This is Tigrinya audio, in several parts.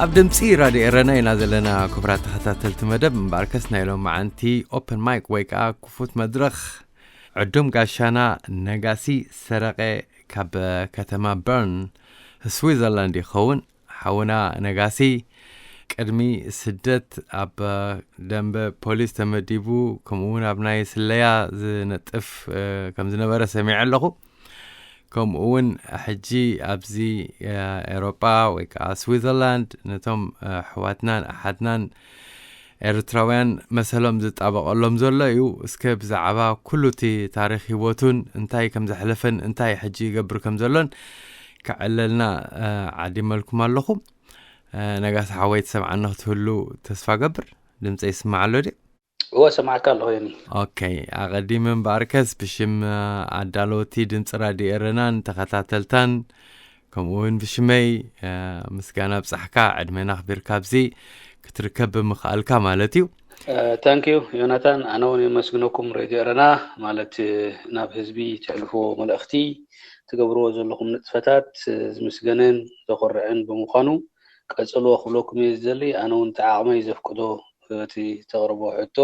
ኣብ ድምፂ ራድዮ ኤረና ኢና ዘለና። ክቡራት ተኸታተልቲ መደብ፣ እምበኣርከስ ናይ ሎማዓንቲ ኦፕን ማይክ ወይ ከዓ ክፉት መድረኽ ዕዱም ጋሻና ነጋሲ ሰረቐ ካብ ከተማ በርን ስዊዘርላንድ ይኸውን። ሓውና ነጋሲ ቅድሚ ስደት ኣብ ደንበ ፖሊስ ተመዲቡ፣ ከምኡ እውን ኣብ ናይ ስለያ ዝነጥፍ ከም ዝነበረ ሰሚዐ ኣለኹ። ከምኡ እውን ሕጂ ኣብዚ ኤሮጳ ወይ ከዓ ስዊዘርላንድ ነቶም ኣሕዋትናን ኣሓትናን ኤርትራውያን መሰሎም ዝጣበቐሎም ዘሎ እዩ። እስከ ብዛዕባ ኩሉ እቲ ታሪኽ ህይወቱን እንታይ ከም ዘሕለፈን እንታይ ሕጂ ይገብር ከም ዘሎን ከዕለልና ዓዲመልኩም ኣለኹ። ነጋሲ ሓወይ ትሰምዓና ክትህሉ ተስፋ ገብር። ድምፀ ይስማዕ ኣሎ ድዩ? እወ፣ ሰማዕካ ኣለኹ ዮኒ። ኦኬ፣ ኣቐዲመ እምበኣርከስ ብሽም ኣዳለወቲ ድምፂ ራድዮ ኤረናን ተኸታተልታን ከምኡ እውን ብሽመይ ምስጋና ኣብፃሕካ፣ ዕድመና ኣኽቢርካ ኣብዚ ክትርከብ ብምኽኣልካ ማለት እዩ። ታንኪዩ ዮናታን፣ ኣነ እውን የመስግነኩም። ሬድዮ ኤረና ማለት ናብ ህዝቢ ትሕልፍዎ መልእኽቲ፣ ትገብርዎ ዘለኹም ንጥፈታት ዝምስገንን ዘኾርዕን ብምዃኑ ቀጽልዎ ክብለኩም እየ ዝደሊ። ኣነ እውን እቲ ዓቕመይ ዘፍቅዶ እቲ ተቕርቦ ሕቶ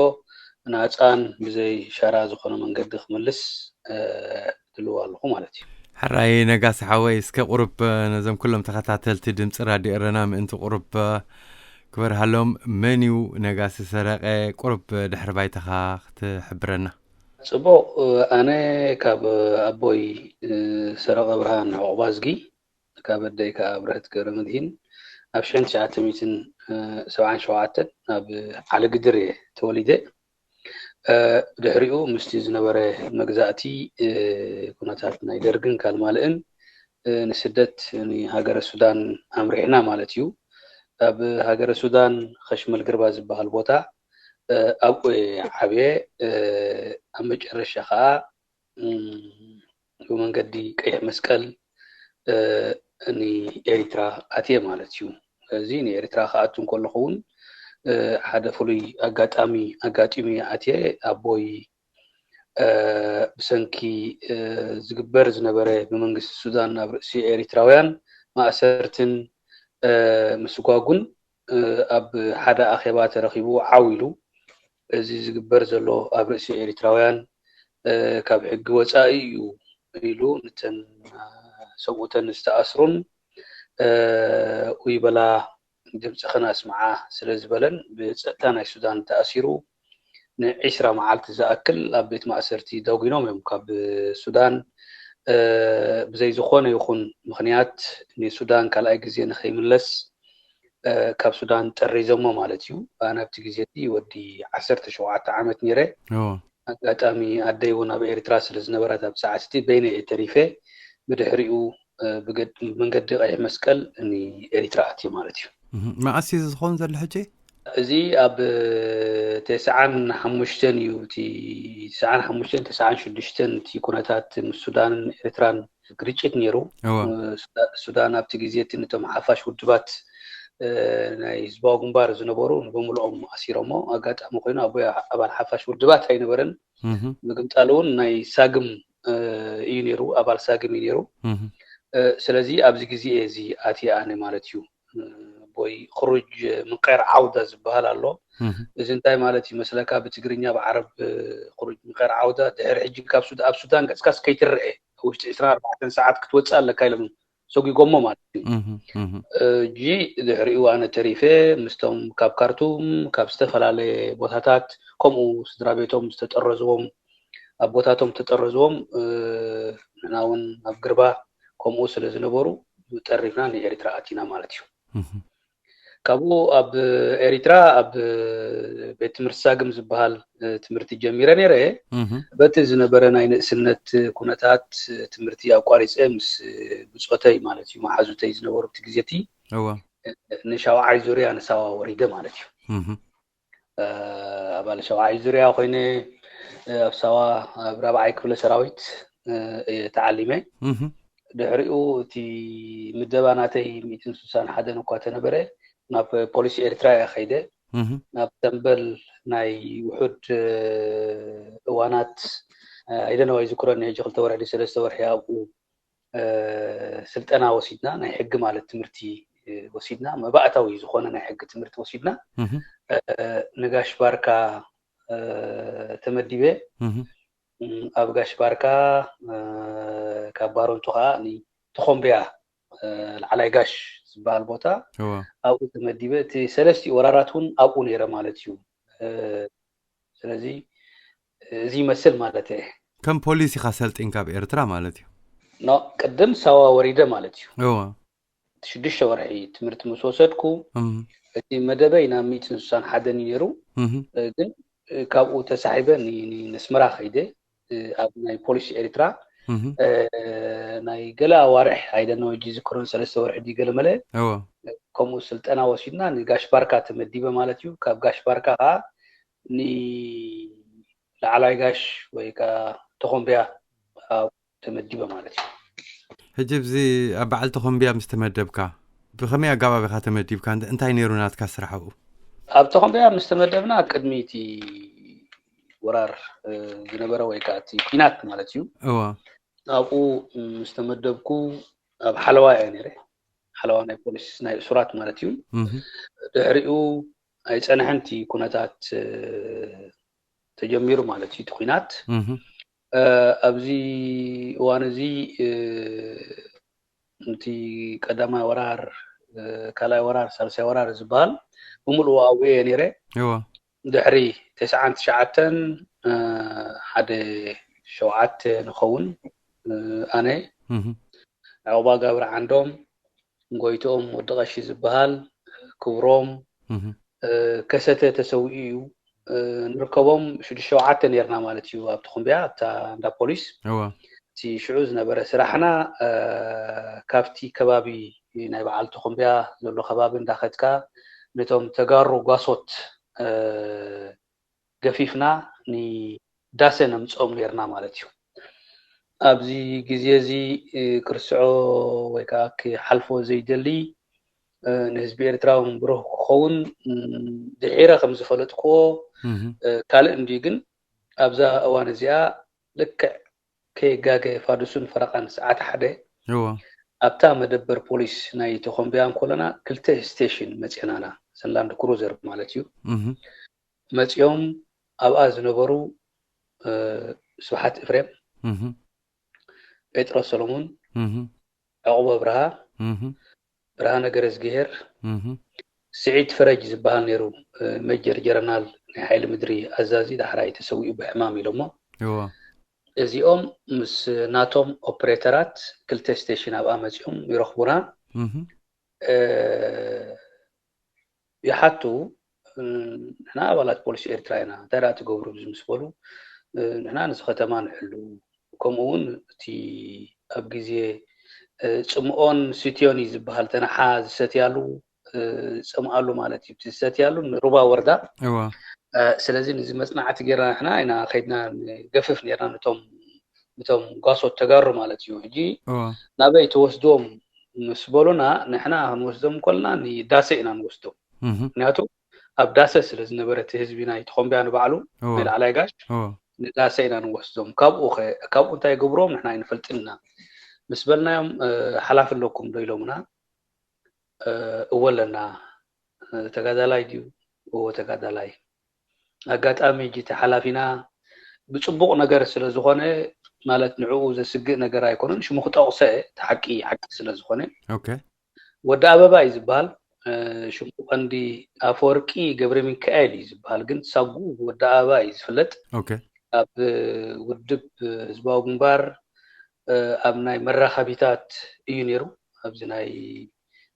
ናጻን ብዘይ ሻራ ዝኾነ መንገዲ ክምልስ ድልው ኣለኹ ማለት እዩ። ሕራይ ነጋሲ ሓወይ፣ እስከ ቁሩብ ነዞም ኩሎም ተኸታተልቲ ድምፂ ራድዮ ኤረና ምእንቲ ቁሩብ ክበርሃሎም፣ መን እዩ ነጋሲ ሰረቐ? ቁሩብ ድሕሪ ባይታኻ ክትሕብረና። ጽቡቕ። ኣነ ካብ ኣቦይ ሰረቐ ብርሃን ዑቕባዝጊ፣ ካብ ኣደይ ከኣ ኣብርሀት ገብረመድሂን ኣብ ሽሕን ትሽዓተ ሚእትን ሰብዓን ሸውዓተን ኣብ ዓሊ ግድር እየ ተወሊደ። ድሕሪኡ ምስቲ ዝነበረ መግዛእቲ፣ ኩነታት ናይ ደርግን ካልማልእን ንስደት ንሃገረ ሱዳን ኣምሪሕና ማለት እዩ። ኣብ ሃገረ ሱዳን ኸሽመል ግርባ ዝበሃል ቦታ ኣብኡ እየ ዓብየ። ኣብ መጨረሻ ኸኣ ብመንገዲ ቀይሕ መስቀል ንኤሪትራ ኣትየ ማለት እዩ። እዚ ንኤሪትራ ክኣቱ እንከለኹ እውን ሓደ ፍሉይ ኣጋጣሚ ኣጋጢሙ እየ ኣትየ። ኣቦይ ብሰንኪ ዝግበር ዝነበረ ብመንግስቲ ሱዳን ኣብ ርእሲ ኤሪትራውያን ማእሰርትን ምስጓጉን ኣብ ሓደ ኣኼባ ተረኺቡ ዓው ኢሉ፣ እዚ ዝግበር ዘሎ ኣብ ርእሲ ኤሪትራውያን ካብ ሕጊ ወጻኢ እዩ ኢሉ፣ ንተን ሰብኡተን ዝተኣስሩን ውይ በላ ድምፅኽን ኣስምዓ ስለ ዝበለን ብፀጥታ ናይ ሱዳን ተኣሲሩ ንዒስራ መዓልቲ ዝኣክል ኣብ ቤት ማእሰርቲ ዳጒኖም እዮም። ካብ ሱዳን ብዘይ ዝኾነ ይኹን ምኽንያት ንሱዳን ካልኣይ ግዜ ንኸይምለስ ካብ ሱዳን ጠሪዞሞ ማለት እዩ። ኣነ ኣብቲ ግዜ እቲ ወዲ ዓሰርተ ሸውዓተ ዓመት ነይረ። ኣጋጣሚ ኣደይ እውን ኣብ ኤርትራ ስለ ዝነበረት ኣብ ሰዓት እቲ በይነ እየ ተሪፈ። ብድሕሪኡ ብመንገዲ ቀይሕ መስቀል ንኤርትራ ኣትየ ማለት እዩ። መዓስ እዩ ዝኸውን ዘሎ ሕጂ? እዚ ኣብ ተስዓን ሓሙሽተን እዩ። እቲ ተስዓን ሓሙሽተን ተስዓን ሽዱሽተን እቲ ኩነታት ምስ ሱዳንን ኤርትራን ግርጭት ነይሩ። ሱዳን ኣብቲ ግዜ እቲ ነቶም ሓፋሽ ውድባት ናይ ህዝባዊ ግንባር ዝነበሩ ብምልኦም ኣሲሮሞ። ኣጋጣሚ ኮይኑ ኣቦይ ኣባል ሓፋሽ ውድባት ኣይነበረን። ምግምጣል እውን ናይ ሳግም እዩ ነይሩ፣ ኣባል ሳግም እዩ ነይሩ። ስለዚ ኣብዚ ግዜ እዚ ኣትየ ኣነ ማለት እዩ። ኣቦይ ክሩጅ ምንቀር ዓውዳ ዝበሃል ኣሎ። እዚ እንታይ ማለት ይመስለካ? ብትግርኛ ብዓረብ ክሩጅ ምንቀር ዓውዳ፣ ድሕሪ ሕጂ ካብ ሱዳ-፣ ኣብ ሱዳን ገጽካስ ከይትረአ፣ ውሽጢ ዕስራን ኣርባዕተን ሰዓት ክትወጽእ ኣለካ ኢሎም ሰጒጎሞ ማለት እዩ። ሕጂ ድሕሪኡ ኣነ ተሪፈ ምስቶም ካብ ካርቱም፣ ካብ ዝተፈላለየ ቦታታት፣ ከምኡ ስድራ ቤቶም ዝተጠረዝዎም፣ ኣብ ቦታቶም ዝተጠረዝዎም፣ ንሕና እውን ኣብ ግርባ ከምኡ ስለ ዝነበሩ ጠሪፍና ንኤርትራ ኣቲና ማለት እዩ። ካብኡ ኣብ ኤሪትራ ኣብ ቤት ትምህርቲ ሳግም ዝበሃል ትምህርቲ ጀሚረ ነይረ። በቲ ዝነበረ ናይ ንእስነት ኩነታት ትምህርቲ ኣቋሪፀ ምስ ብፆተይ ማለት እዩ መሓዙተይ ዝነበሩ እቲ ግዜቲ ንሻውዓይ ዙርያ ንሳዋ ወሪደ ማለት እዩ። ኣባል ሸውዓይ ዙርያ ኮይነ ኣብ ሳዋ ኣብ ራብዓይ ክፍለ ሰራዊት እየ ተዓሊመ። ድሕሪኡ እቲ ምደባ ናተይ ሚእትን ስሳን ሓደን እኳ ተነበረ ናብ ፖሊስ ኤርትራ እየ ከይደ። ናብ ተንበል ናይ ውሑድ እዋናት ኣይደነዋይ ዝክረኒ ሕጂ ክልተ ወርሒ ሰለስተ ወርሒ ኣብኡ ስልጠና ወሲድና፣ ናይ ሕጊ ማለት ትምህርቲ ወሲድና፣ መባእታዊ ዝኾነ ናይ ሕጊ ትምህርቲ ወሲድና። ንጋሽ ባርካ ተመዲበ። ኣብ ጋሽ ባርካ ካብ ባሮንቱ ከዓ ተኾምብያ ላዕላይ ጋሽ ዝበሃል ቦታ ኣብኡ ተመዲበ። እቲ ሰለስቲኡ ወራራት እውን ኣብኡ ነይረ ማለት እዩ። ስለዚ እዚ ይመስል ማለት እየ። ከም ፖሊስ ኢኻ ሰልጢንካ ኣብ ኤርትራ ማለት እዩ። ኖ ቅድም ሳዋ ወሪደ ማለት እዩ። እዋ ሽዱሽተ ወርሒ ትምህርቲ ምስ ወሰድኩ እቲ መደበይ ናብ ሚእትን ስሳን ሓደን እዩ ነይሩ። ግን ካብኡ ተሳሒበ ነስመራ ከይደ ኣብ ናይ ፖሊስ ኤርትራ ናይ ገለ ኣዋርሕ ኣይደነ ወጂ ዝክሮን ሰለስተ ወርሒ ዲ ገለመለ ከምኡ ስልጠና ወሲድና ንጋሽ ባርካ ተመዲበ ማለት እዩ። ካብ ጋሽ ባርካ ከዓ ንላዕላይ ጋሽ ወይ ከዓ ተኾምብያ ተመዲበ ማለት እዩ። ሕጂ ብዚ ኣብ በዓል ተኾምብያ ምስ ተመደብካ ብኸመይ ኣጋባብ ኢኻ ተመዲብካ? እንታይ ነይሩ ናትካ ስራሕ ኣብኡ? ኣብ ተኾምብያ ምስ ተመደብና ቅድሚ እቲ ወራር ዝነበረ ወይ ከዓ እቲ ኲናት ማለት እዩ። እዋ ኣብኡ ምስ ተመደብኩ ኣብ ሓለዋ እየ ነይረ። ሓለዋ ናይ ፖሊስ ናይ እሱራት ማለት እዩ። ድሕሪኡ ኣይፀንሐን እቲ ኩነታት ተጀሚሩ ማለት እዩ እቲ ኲናት። ኣብዚ እዋን እዚ እቲ ቀዳማይ ወራር፣ ካልኣይ ወራር፣ ሳልሳይ ወራር ዝበሃል ብምሉኡ ኣብኡ እየ ነይረ። ድሕሪ ተስዓን ትሽዓተን ሓደ ሸውዓተ ንኸውን ኣነ፣ ዕቑባ ገብረ ዓንዶም፣ ጎይትኦም ወዲ ቀሺ ዝበሃል፣ ክብሮም ከሰተ ተሰዊኡ እዩ። ንርከቦም ሽዱሽተ ሸውዓተ ነርና ማለት እዩ ኣብቲ ኩምብያ ኣብታ እንዳ ፖሊስ። እቲ ሽዑ ዝነበረ ስራሕና ካብቲ ከባቢ ናይ በዓልቲ ኩምብያ ዘሎ ከባቢ እንዳኸድካ ነቶም ተጋሩ ጓሶት ገፊፍና ንዳሰ ነምፅኦም ነርና ማለት እዩ። ኣብዚ ግዜ እዚ ክርስዖ ወይ ከዓ ክሓልፎ ዘይደሊ ንህዝቢ ኤርትራ እውን ብሩህ ክኸውን ድሒረ ከም ዝፈለጥክዎ ካልእ እንድዩ። ግን ኣብዛ እዋን እዚኣ ልክዕ ከየጋገ ፋዱስን ፈረቓን ሰዓት ሓደ ኣብታ መደበር ፖሊስ ናይ ተኾምብያ እንኮለና ክልተ ስቴሽን መፅናና ሰንላንድ ክሩዘር ማለት እዩ። መፂኦም ኣብኣ ዝነበሩ ስብሓት እፍሬም፣ ጴጥሮስ ሰሎሙን፣ ዕቑበ ብርሃ፣ ብርሃነ ገረዝግሄር፣ ስዒድ ፈረጅ ዝበሃል ነይሩ፣ ሜጀር ጀረናል ናይ ሓይሊ ምድሪ ኣዛዚ፣ ዳሕራይ ተሰዊኡ ብሕማም ኢሎሞ። እዚኦም ምስ ናቶም ኦፕሬተራት ክልተ ስቴሽን ኣብኣ መፂኦም ይረኽቡና። ይሓቱ፣ ንሕና ኣባላት ፖሊስ ኤርትራ ኢና፣ እንታይ ደኣ ትገብሩ? ብዚ ምስ በሉ፣ ንሕና ነዚ ከተማ ንሕሉ፣ ከምኡ እውን እቲ ኣብ ግዜ ፅምኦን ስትዮን እዩ ዝበሃል፣ ተነሓ ዝሰትያሉ ዝፀምኣሉ ማለት እዩ። እቲ ዝሰትያሉ ንሩባ ወርዳ። ስለዚ ንዚ መፅናዕቲ ጌርና ንሕና ኢና ከይድና ንገፍፍ ኔርና ነቶም ጓሶት ተጋሩ ማለት እዩ። ሕጂ ናበይ ትወስድዎም ምስ በሉና፣ ንሕና ክንወስዶም ከለና ንዳሰ ኢና ንወስዶም። ምክንያቱ ኣብ ዳሰ ስለ ዝነበረ እቲ ህዝቢ ናይ ተኾምብያ ንባዕሉ ናይ ላዕላይ ጋሽ ንዳሰ ኢና ንወስዶም። ካብኡ ከ ካብኡ እንታይ ገብሮም ንሕና ኣይንፈልጥን ኢና ምስ በልናዮም፣ ሓላፊ ኣለኩም ዶ ኢሎምና። እወ ኣለና። ተጋዳላይ ድዩ? እወ ተጋዳላይ። ኣጋጣሚ ሕጂ እቲ ሓላፊና ብፅቡቕ ነገር ስለ ዝኾነ፣ ማለት ንዕኡ ዘስግእ ነገር ኣይኮነን፣ ሽሙ ክጠቕሶ እየ፣ እቲ ሓቂ ሓቂ ስለ ዝኾነ። ወዲ ኣበባ እዩ ዝበሃል። ሽሙ ቀንዲ ኣፈወርቂ ገብረ ሚካኤል እዩ ዝበሃል፣ ግን ሳጉኡ ብወዲ ኣበባ እዩ ዝፍለጥ። ኣብ ውድብ ህዝባዊ ግንባር ኣብ ናይ መራኸቢታት እዩ ነይሩ። ኣብዚ ናይ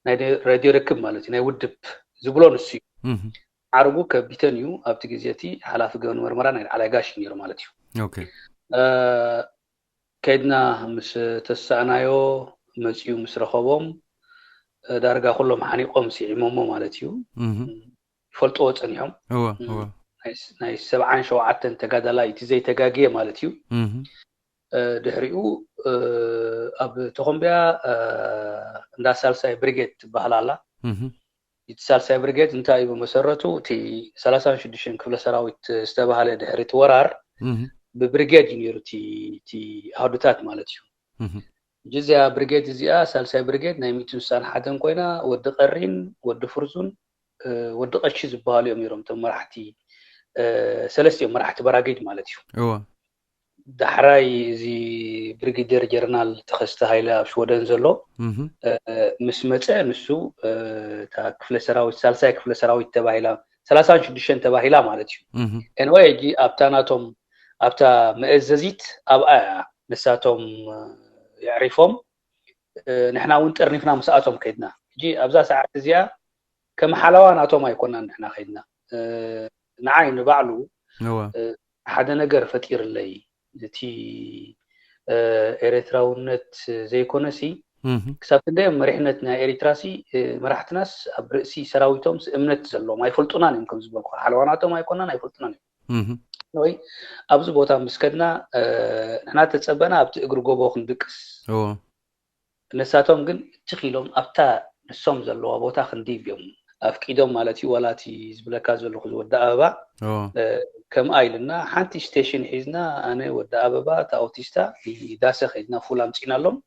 ናይ ሬድዮ ርክብ ማለት እዩ፣ ናይ ውድብ ዝብሎ ንሱ እዩ። ዓርጉ ከቢተን እዩ። ኣብቲ ግዜ እቲ ሓላፊ ገበን መርመራ ናይ ላዕላይ ጋሽ እዩ ነይሩ ማለት እዩ። ከይድና ምስ ተሳእናዮ፣ መፂኡ ምስ ረኸቦም፣ ዳርጋ ኩሎም ሓኒቆም ስዒሞሞ ማለት እዩ። ይፈልጥዎ ፀኒሖም። ናይ ሰብዓን ሸውዓተን ተጋዳላይ እቲ ዘይተጋግየ ማለት እዩ። ድሕሪኡ ኣብ ተኾምቢያ እንዳ ሳልሳይ ብሪጌድ ትበሃል ኣላ። እቲ ሳልሳይ ብሪጌድ እንታይ እዩ ብመሰረቱ? እቲ ሰላሳን ሽዱሽተን ክፍለ ሰራዊት ዝተባህለ ድሕሪ እቲ ወራር ብብሪጌድ እዩ ነይሩ እቲ ኣህዱታት ማለት እዩ። ሕጂ እዚኣ ብሪጌድ እዚኣ ሳልሳይ ብሪጌድ ናይ ሚእትን ስሳን ሓደን ኮይና፣ ወዲ ቀሪን፣ ወዲ ፍርዙን፣ ወዲ ቀሺ ዝበሃሉ እዮም ነይሮም እቶም መራሕቲ። ሰለስቲኦም መራሕቲ በራጌድ ማለት እዩ። ዳሕራይ እዚ ብሪጌደር ጀነራል ተኸስተ ሃይለ ኣብ ሽወደን ዘሎ ምስ መፀ፣ ንሱ እታ ክፍለ ሰራዊት፣ ሳልሳይ ክፍለ ሰራዊት ተባሂላ፣ ሰላሳን ሽዱሽተን ተባሂላ ማለት እዩ። ኤንወይ ሕጂ ኣብታ ናቶም፣ ኣብታ መእዘዚት ኣብኣ እያ ንሳቶም የዕሪፎም። ንሕና እውን ጠርኒፍና ምስኣቶም ከይድና። ሕጂ ኣብዛ ሰዓት እዚኣ ከም ሓለዋ ናቶም ኣይኮናን ንሕና ከይድና። ንዓይ ንባዕሉ ሓደ ነገር ፈጢርለይ። እቲ ኤርትራውነት ዘይኮነሲ፣ ክሳብ ክንደዮም መሪሕነት ናይ ኤርትራሲ፣ መራሕትናስ ኣብ ርእሲ ሰራዊቶምስ እምነት ዘለዎም ኣይፈልጡናን እዮም፣ ከም ዝበልኩ ሓለዋ ናቶም ኣይኮናን ኣይፈልጡናን እዮም። ወይ ኣብዚ ቦታ ምስ ከድና፣ ንሕና ተጸበና ኣብቲ እግሪ ጎቦ ክንድቅስ። ንሳቶም ግን ትኽ ኢሎም ኣብታ ንሶም ዘለዋ ቦታ ክንድይብ እዮም ኣፍቂዶም ማለት እዩ። ዋላ እቲ ዝብለካ ዘለኹ እዚ ወዲ ኣበባ ከምኣ ኢልና፣ ሓንቲ ስቴሽን ሒዝና፣ ኣነ፣ ወዲ ኣበባ፣ እቲ ኣውቲስታ፣ ዳሰ ከይድና ፉል ኣምጺእናሎም።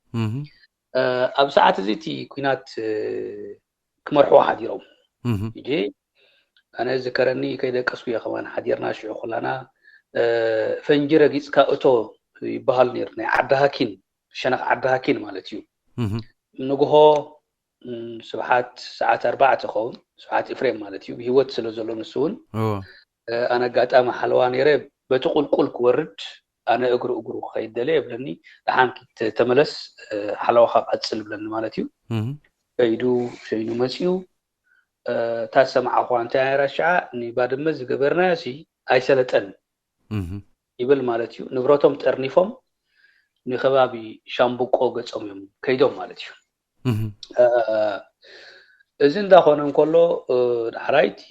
ኣብ ሰዓት እዚ እቲ ኲናት ክመርሕዎ ሓዲሮም። ሕጂ ኣነ ዝከረኒ ከይደቀስኩ እየ ከማን ሓዲርና። ሽዑ ኩላና ፈንጂ ረጊፅካ እቶ ይበሃል ነይሩ፣ ናይ ዓዲ ሃኪን፣ ሸነኽ ዓዲ ሃኪን ማለት እዩ። ንግሆ ስብሓት ሰዓት ኣርባዕተ ኸውን፣ ስብሓት ኤፍሬም ማለት እዩ፣ ብህይወት ስለ ዘሎ ንሱ እውን። ኣነ ኣጋጣሚ ሓለዋ ነይረ፣ በቲ ቁልቁል ክወርድ፣ ኣነ እግሩ እግሩ ክኸይድ ደለ የብለኒ። ደሓን ተመለስ፣ ሓለዋኻ ቀፅል ብለኒ ማለት እዩ። ከይዱ ሸይኑ መፅዩ። እታ ዝሰማዕኹዋ እንታይ ናይ ራሽዓ ንባድመ ዝገበርናዮ ሲ ኣይሰለጠን ይብል ማለት እዩ። ንብረቶም ጠርኒፎም ንከባቢ ሻምብቆ ገጾም እዮም ከይዶም ማለት እዩ። እዚ እንዳኾነ እንከሎ፣ ዳሕራይ እቲ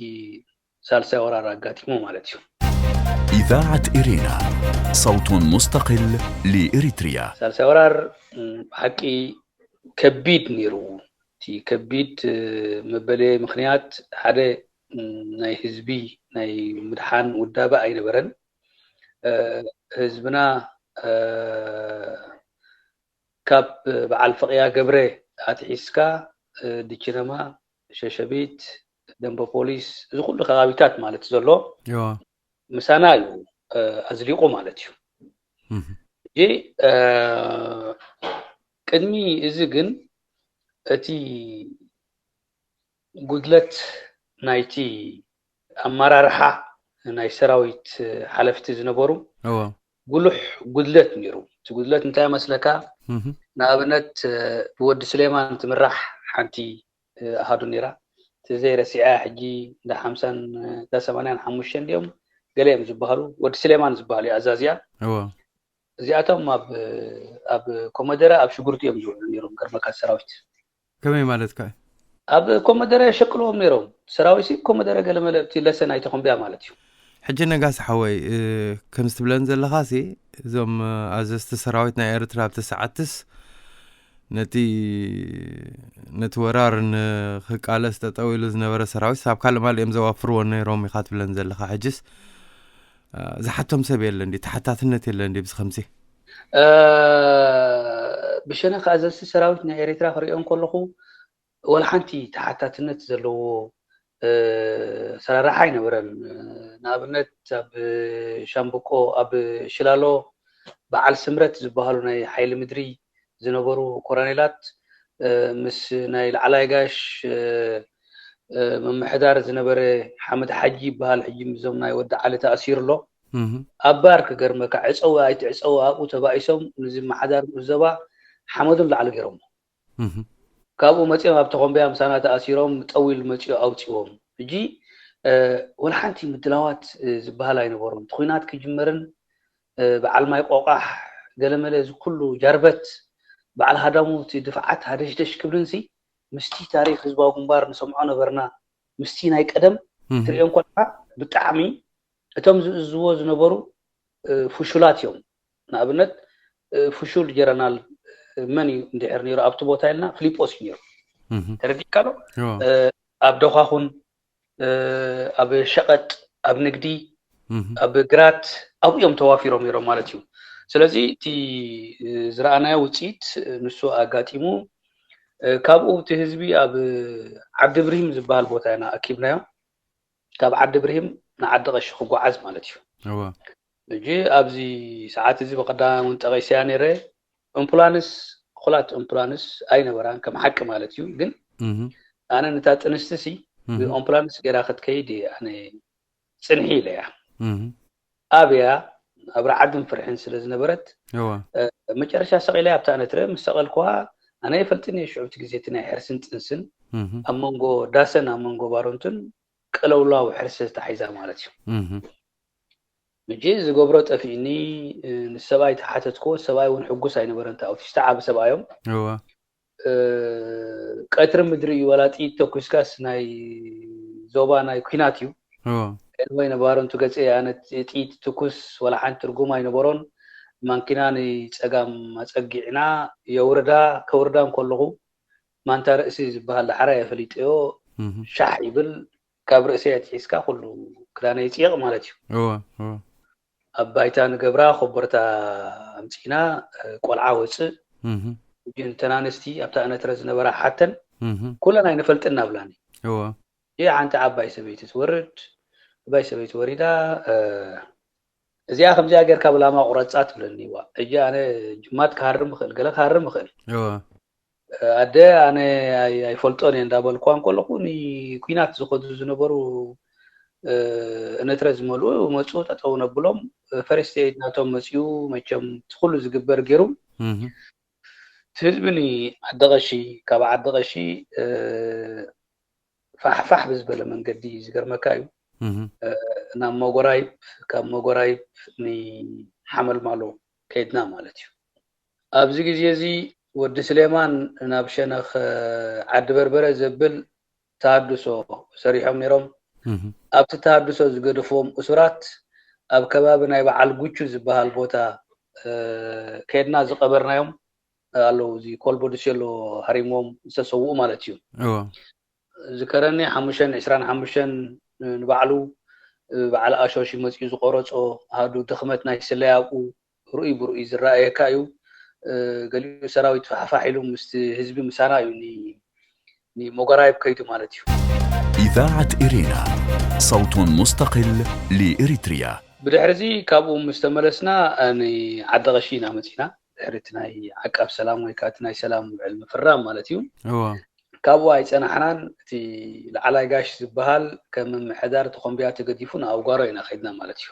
ሳልሳይ ወራር ኣጋጢሙ ማለት እዩ። إذاعة إرينا، صوت مستقل لإريتريا. ሳልሳይ ወራር ብሓቂ ከቢድ ነይሩ። እቲ ከቢድ መበለየ ምኽንያት ሓደ ናይ ህዝቢ ናይ ምድሓን ውዳበ ኣይነበረን። ህዝብና ካብ በዓል ፍቕያ ገብረ ኣትሒዝካ፣ ድችነማ፣ ሸሸቢት፣ ደንበ ፖሊስ፣ እዚ ኩሉ ከባቢታት ማለት ዘሎ ምሳና እዩ ኣዝሊቑ ማለት እዩ። ሕጂ ቅድሚ እዚ ግን እቲ ጉድለት ናይቲ ኣመራርሓ ናይ ሰራዊት ሓለፍቲ ዝነበሩ ጉሉሕ ጉድለት ነይሩ። እቲ ጉድለት እንታይ መስለካ? ንኣብነት ብወዲ ስሌማን ትምራሕ ሓንቲ ኣሃዱ ነይራ። እቲ ዘይረሲዐ ሕጂ እንዳ ሓምሳን እንዳ ሰማንያን ሓሙሽተን እንዲኦም ገለ እዮም ዝበሃሉ። ወዲ ስሌማን ዝበሃል እዩ ኣዛዚኣ። እዚኣቶም ኣብ ኣብ ኮመደረ ኣብ ሽጉርቲ እዮም ዝውዕሉ ነይሮም። ገርመካ ሰራዊት ከመይ ማለትካ እዩ? ኣብ ኮመደረ የሸቅልዎም ነይሮም። ሰራዊት ሲ ኮመደረ ገለመለ እቲ ለሰን ኣይተኾምብያ ማለት እዩ። ሕጂ ነጋሲ ሓወይ፣ ከምዚ ትብለን ዘለኻሲ፣ እዞም ኣዘዝቲ ሰራዊት ናይ ኤርትራ ኣብቲ ሰዓትስ ነቲ ነቲ ወራር ንክቃለስ ጠጠው ኢሉ ዝነበረ ሰራዊት ሳብ ካልእ ማል እዮም ዘዋፍርዎ ነይሮም ኢኻ ትብለን ዘለኻ። ሕጅስ ዝሓቶም ሰብ የለን ድዩ? ተሓታትነት የለን ድዩ? ብዚ ከምዚ ብሸነኽ ኣዘዝቲ ሰራዊት ናይ ኤርትራ ክሪኦ እንከለኹ፣ ወላ ሓንቲ ተሓታትነት ዘለዎ ኣሰራርሓ ኣይነበረን። ንኣብነት ኣብ ሻምብቆ፣ ኣብ ሽላሎ በዓል ስምረት ዝበሃሉ ናይ ሓይሊ ምድሪ ዝነበሩ ኮረኔላት ምስ ናይ ላዕላይ ጋሽ ምምሕዳር ዝነበረ ሓመድ ሓጂ ይበሃል፣ ሕጂ ምስዞም ናይ ወዲ ዓሊ ተኣሲሩ ኣሎ። ኣብ ባር ክገርመካ፣ ዕፀዊ ኣይትዕፀዊ ኣብኡ ተባኢሶም ንዝመሓዳር ንኡስ ዞባ ሓመዱ ንላዕሊ ገይሮሞ። ካብኡ መፂኦም ኣብ ተኾምቢያ ምሳና ተኣሲሮም ጠዊል መፂኡ ኣውፅዎም። ሕጂ ወላ ሓንቲ ምድላዋት ዝበሃል ኣይነበሮም። እቲ ኩናት ክጅመርን በዓል ማይ ቆቃሕ ገለመለ እዚ ኩሉ ጃርበት በዓል ሃዳሙ እቲ ድፍዓት ሃደሽደሽ ክብልን ሲ ምስቲ ታሪክ ህዝባዊ ግንባር ንሰምዖ ነበርና። ምስቲ ናይ ቀደም ትሪኦ እንኮልካ ብጣዕሚ እቶም ዝእዝዎ ዝነበሩ ፍሹላት እዮም። ንኣብነት ፍሹል ጀረናል መን እዩ እንድሕር ነይሩ ኣብቲ ቦታ ኢልና ፍሊጶስ እዩ ነይሩ። ተረዲካ ዶ? ኣብ ደኳኹን ኣብ ሸቐጥ ኣብ ንግዲ ኣብ ግራት ኣብኡ እዮም ተዋፊሮም ነይሮም ማለት እዩ። ስለዚ እቲ ዝረኣናዮ ውፅኢት ንሱ ኣጋጢሙ። ካብኡ እቲ ህዝቢ ኣብ ዓዲ ብርሂም ዝበሃል ቦታ ኢና ኣኪብናዮ። ካብ ዓዲ ብርሂም ንዓዲ ቀሺ ክጓዓዝ ማለት እዩ። ሕጂ ኣብዚ ሰዓት እዚ ብቀዳም እውን ጠቂሰያ ነይረ። ኣምፑላንስ፣ እኹላት ኣምፑላንስ ኣይነበራን ከም ሓቂ ማለት እዩ። ግን ኣነ ነታ ጥንስቲ ሲ ብኣምፑላንስ ገይራ ክትከይድ እየ ኣነ ፅንሒ ኢለያ። ኣብያ ኣብ ረዓድን ፍርሕን ስለ ዝነበረት መጨረሻ ሰቂለያ ኣብታ ነትረ ምስ ሰቀልኩዋ ኣነ የፈልጥን እየ ሽዑ እቲ ግዜ እቲ ናይ ሕርስን ጥንስን ኣብ መንጎ ዳሰን ኣብ መንጎ ባሮንትን ቅለውላው ሕርሲ ተታሒዛ ማለት እዩ። ሕጂ ዝገብሮ ጠፊእኒ ንሰብኣይ ተሓተትኮ ሰብኣይ እውን ሕጉስ ኣይነበረን። ኣውቲስታ ዓብ ሰብኣዮም ቀትሪ ምድሪ እዩ። ዋላ ጥይት ተኩስካስ ናይ ዞባ ናይ ኩናት እዩ። ወይ ነባረንቱ ገፀ ኣነ ጥይት ትኩስ ዋላ ሓንቲ ትርጉም ኣይነበሮን። ማንኪና ንፀጋም ኣፀጊዕና የውርዳ ከውርዳ እንከለኹ ማንታ ርእሲ ዝበሃል ዳሕራ የፈሊጠዮ። ሻሕ ይብል ካብ ርእሲ ኣትሒዝካ ኩሉ ክዳነ ይፅየቕ ማለት እዩ። ኣብ ባይታ ንገብራ ኮቦርታ ኣምፂና ቆልዓ ወፅእ እተን ኣንስቲ ኣብታ እነትረ ዝነበራ ሓተን ኩለን ኣይንፈልጥን ናብላኒ። እዋ እዚኣ ሓንቲ ዓባይ ሰበይቲ ትወርድ። ዓባይ ሰበይቲ ወሪዳ እዚኣ ከምዚኣ ጌርካ ብላማ ቁረፃ ትብለኒ። ዋ ሕጂ ኣነ ጅማት ክሃርም እኽእል ገለ ክሃርም እኽእል። እዋ ኣደ ኣነ ኣይፈልጦን እየ እንዳበልኳ እንከለኹ ንኩናት ዝኸዱ ዝነበሩ እነትረ ዝመልኡ መፁ ጠጠው ነብሎም። ፈርስት ኤድ ናቶም መፅኡ መቸም እቲ ኩሉ ዝግበር ገይሩ እቲ ህዝቢ ንዓዲ ቀሺ ካብ ዓዲ ቀሺ ፋሕፋሕ ብዝበለ መንገዲ ዝገርመካ እዩ ናብ መጎራይብ ካብ መጎራይብ ንሓመልማሎ ከይድና ማለት እዩ። ኣብዚ ግዜ እዚ ወዲ ስሌማን ናብ ሸነኽ ዓዲ በርበረ ዘብል ተሃድሶ ሰሪሖም ነይሮም። ኣብቲ ተሃድሶ ዝገደፍዎም እሱራት ኣብ ከባቢ ናይ በዓል ጉቹ ዝበሃል ቦታ ከድና ዝቀበርናዮም ኣለዉ። እዚ ኮልቦ ድሴሎ ሃሪምዎም ዝተሰውኡ ማለት እዩ። ዝከረኒ ሓሙሽተን ዕስራን ሓሙሽተን ንባዕሉ በዓል ኣሾሽ መፅኡ ዝቆረፆ ኣሃዱ ድኽመት ናይ ስለያ ኣብኡ ርኡይ ብርኡይ ዝረኣየካ እዩ። ገሊኡ ሰራዊት ፋሕፋሕ ኢሉ ምስቲ ህዝቢ ምሳና እዩ ንሞጎራይብ ከይዱ ማለት እዩ። إذاعة إرينا، صوت مستقل لإريتريا. ብድሕሪ እዚ ካብኡ ምስ ተመለስና ንዓዲ ቀሺ ኢና መፂና። ድሕሪ እቲ ናይ ዓቃብ ሰላም ወይ ከዓ እቲ ናይ ሰላም ውዕል ምፍራም ማለት እዩ። እዋ ካብኡ ኣይፀናሕናን። እቲ ላዕላይ ጋሽ ዝበሃል ከም ምምሕዳር ተኾምቢያ ተገዲፉ ንኣውጋሮ ኢና ከይድና ማለት እዩ።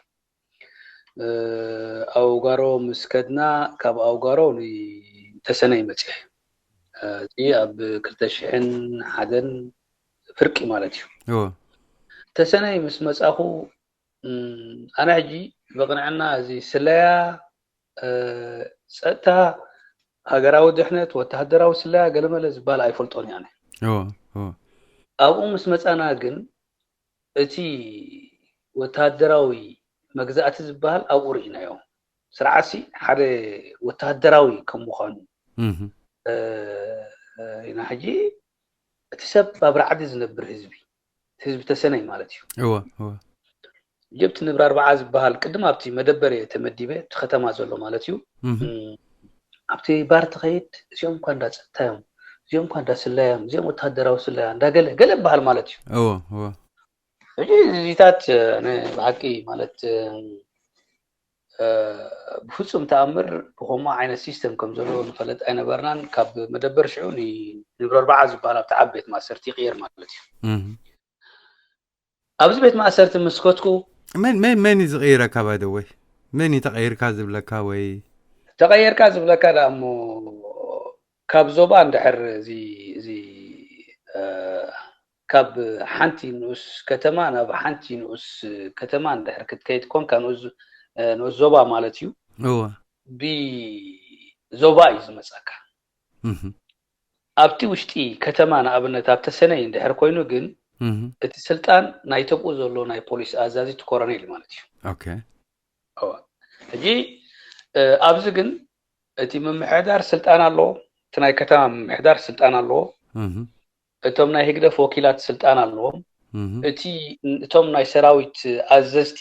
ኣውጋሮ ምስ ከድና ካብ ኣውጋሮ ንተሰነይ መፅአ። እዚ ኣብ ክልተ ሽሕን ሓደን ፍርቂ ማለት እዩ። እዎ ተሰነይ ምስ መፃኹ ኣነ ሕጂ ብቕንዕና እዚ ስለያ፣ ፀጥታ፣ ሃገራዊ ድሕነት፣ ወተሃደራዊ ስለያ ገለመለ ዝበሃል ኣይፈልጦን እየ ኣነ። እዎ እዎ ኣብኡ ምስ መፃና ግን እቲ ወተሃደራዊ መግዛእቲ ዝበሃል ኣብኡ ርኢናዮ። ስርዓትሲ ሓደ ወተሃደራዊ ከም ምዃኑ ኢና ሕጂ እቲ ሰብ ኣብ ራዕዲ ዝነብር ህዝቢ ህዝቢ ተሰነይ ማለት እዩ። እወ እወ ጀብቲ ንብሪ ኣርባዓ ዝበሃል ቅድም ኣብቲ መደበር እየ ተመዲበ እቲ ከተማ ዘሎ ማለት እዩ። ኣብቲ ባር ትኸይድ እዚኦም እኳ እንዳ ፀጥታ እዮም እዚኦም እኳ እንዳ ስለያ እዮም እዚኦም ወተሃደራዊ ስለያ እንዳ ገለ ገለ ይበሃል ማለት እዩ። እወ እወ ሕጂ እዚታት ብሓቂ ማለት ብፍፁም ተኣምር ብከምኡ ዓይነት ሲስተም ከም ዘለዎ ንፈለጥ ኣይነበርናን። ካብ መደበር ሽዑ ንብሪ ኣርባዓ ዝበሃል ኣብቲ ዓቢ ቤት ማእሰርቲ ይቕየር ማለት እዩ። ኣብዚ ቤት ማእሰርቲ ምስ ከድኩ መን መን መን እዩ ዝቐይረካ ባይደወይ መን እዩ ተቐይርካ ዝብለካ ወይ ተቐየርካ ዝብለካ ደኣ እሞ ካብ ዞባ እንድሕር እዚ እዚ እ፣ ካብ ሓንቲ ንኡስ ከተማ ናብ ሓንቲ ንኡስ ከተማ እንድሕር ክትከይድ ኮንካ ንኡስ እ፣ ንኡስ ዞባ ማለት እዩ። እወ ብዞባ እዩ ዝመጻካ። እህ ኣብቲ ውሽጢ ከተማ ንኣብነት ኣብ ተሰነይ እንድሕር ኮይኑ ግን እህ እቲ ስልጣን ናይ ተብኡ ዘሎ ናይ ፖሊስ ኣዛዚ እቲ ኮረኔል ማለት እዩ። ኦኬ እወ። ሕጂ እ፣ ኣብዚ ግን እቲ ምምሕዳር ስልጣን ኣለዎ፣ እቲ ናይ ከተማ ምምሕዳር ስልጣን ኣለዎ። እህ እቶም ናይ ህግደፍ ወኪላት ስልጣን ኣለዎም። እህ እቲ እቶም ናይ ሰራዊት ኣዘዝቲ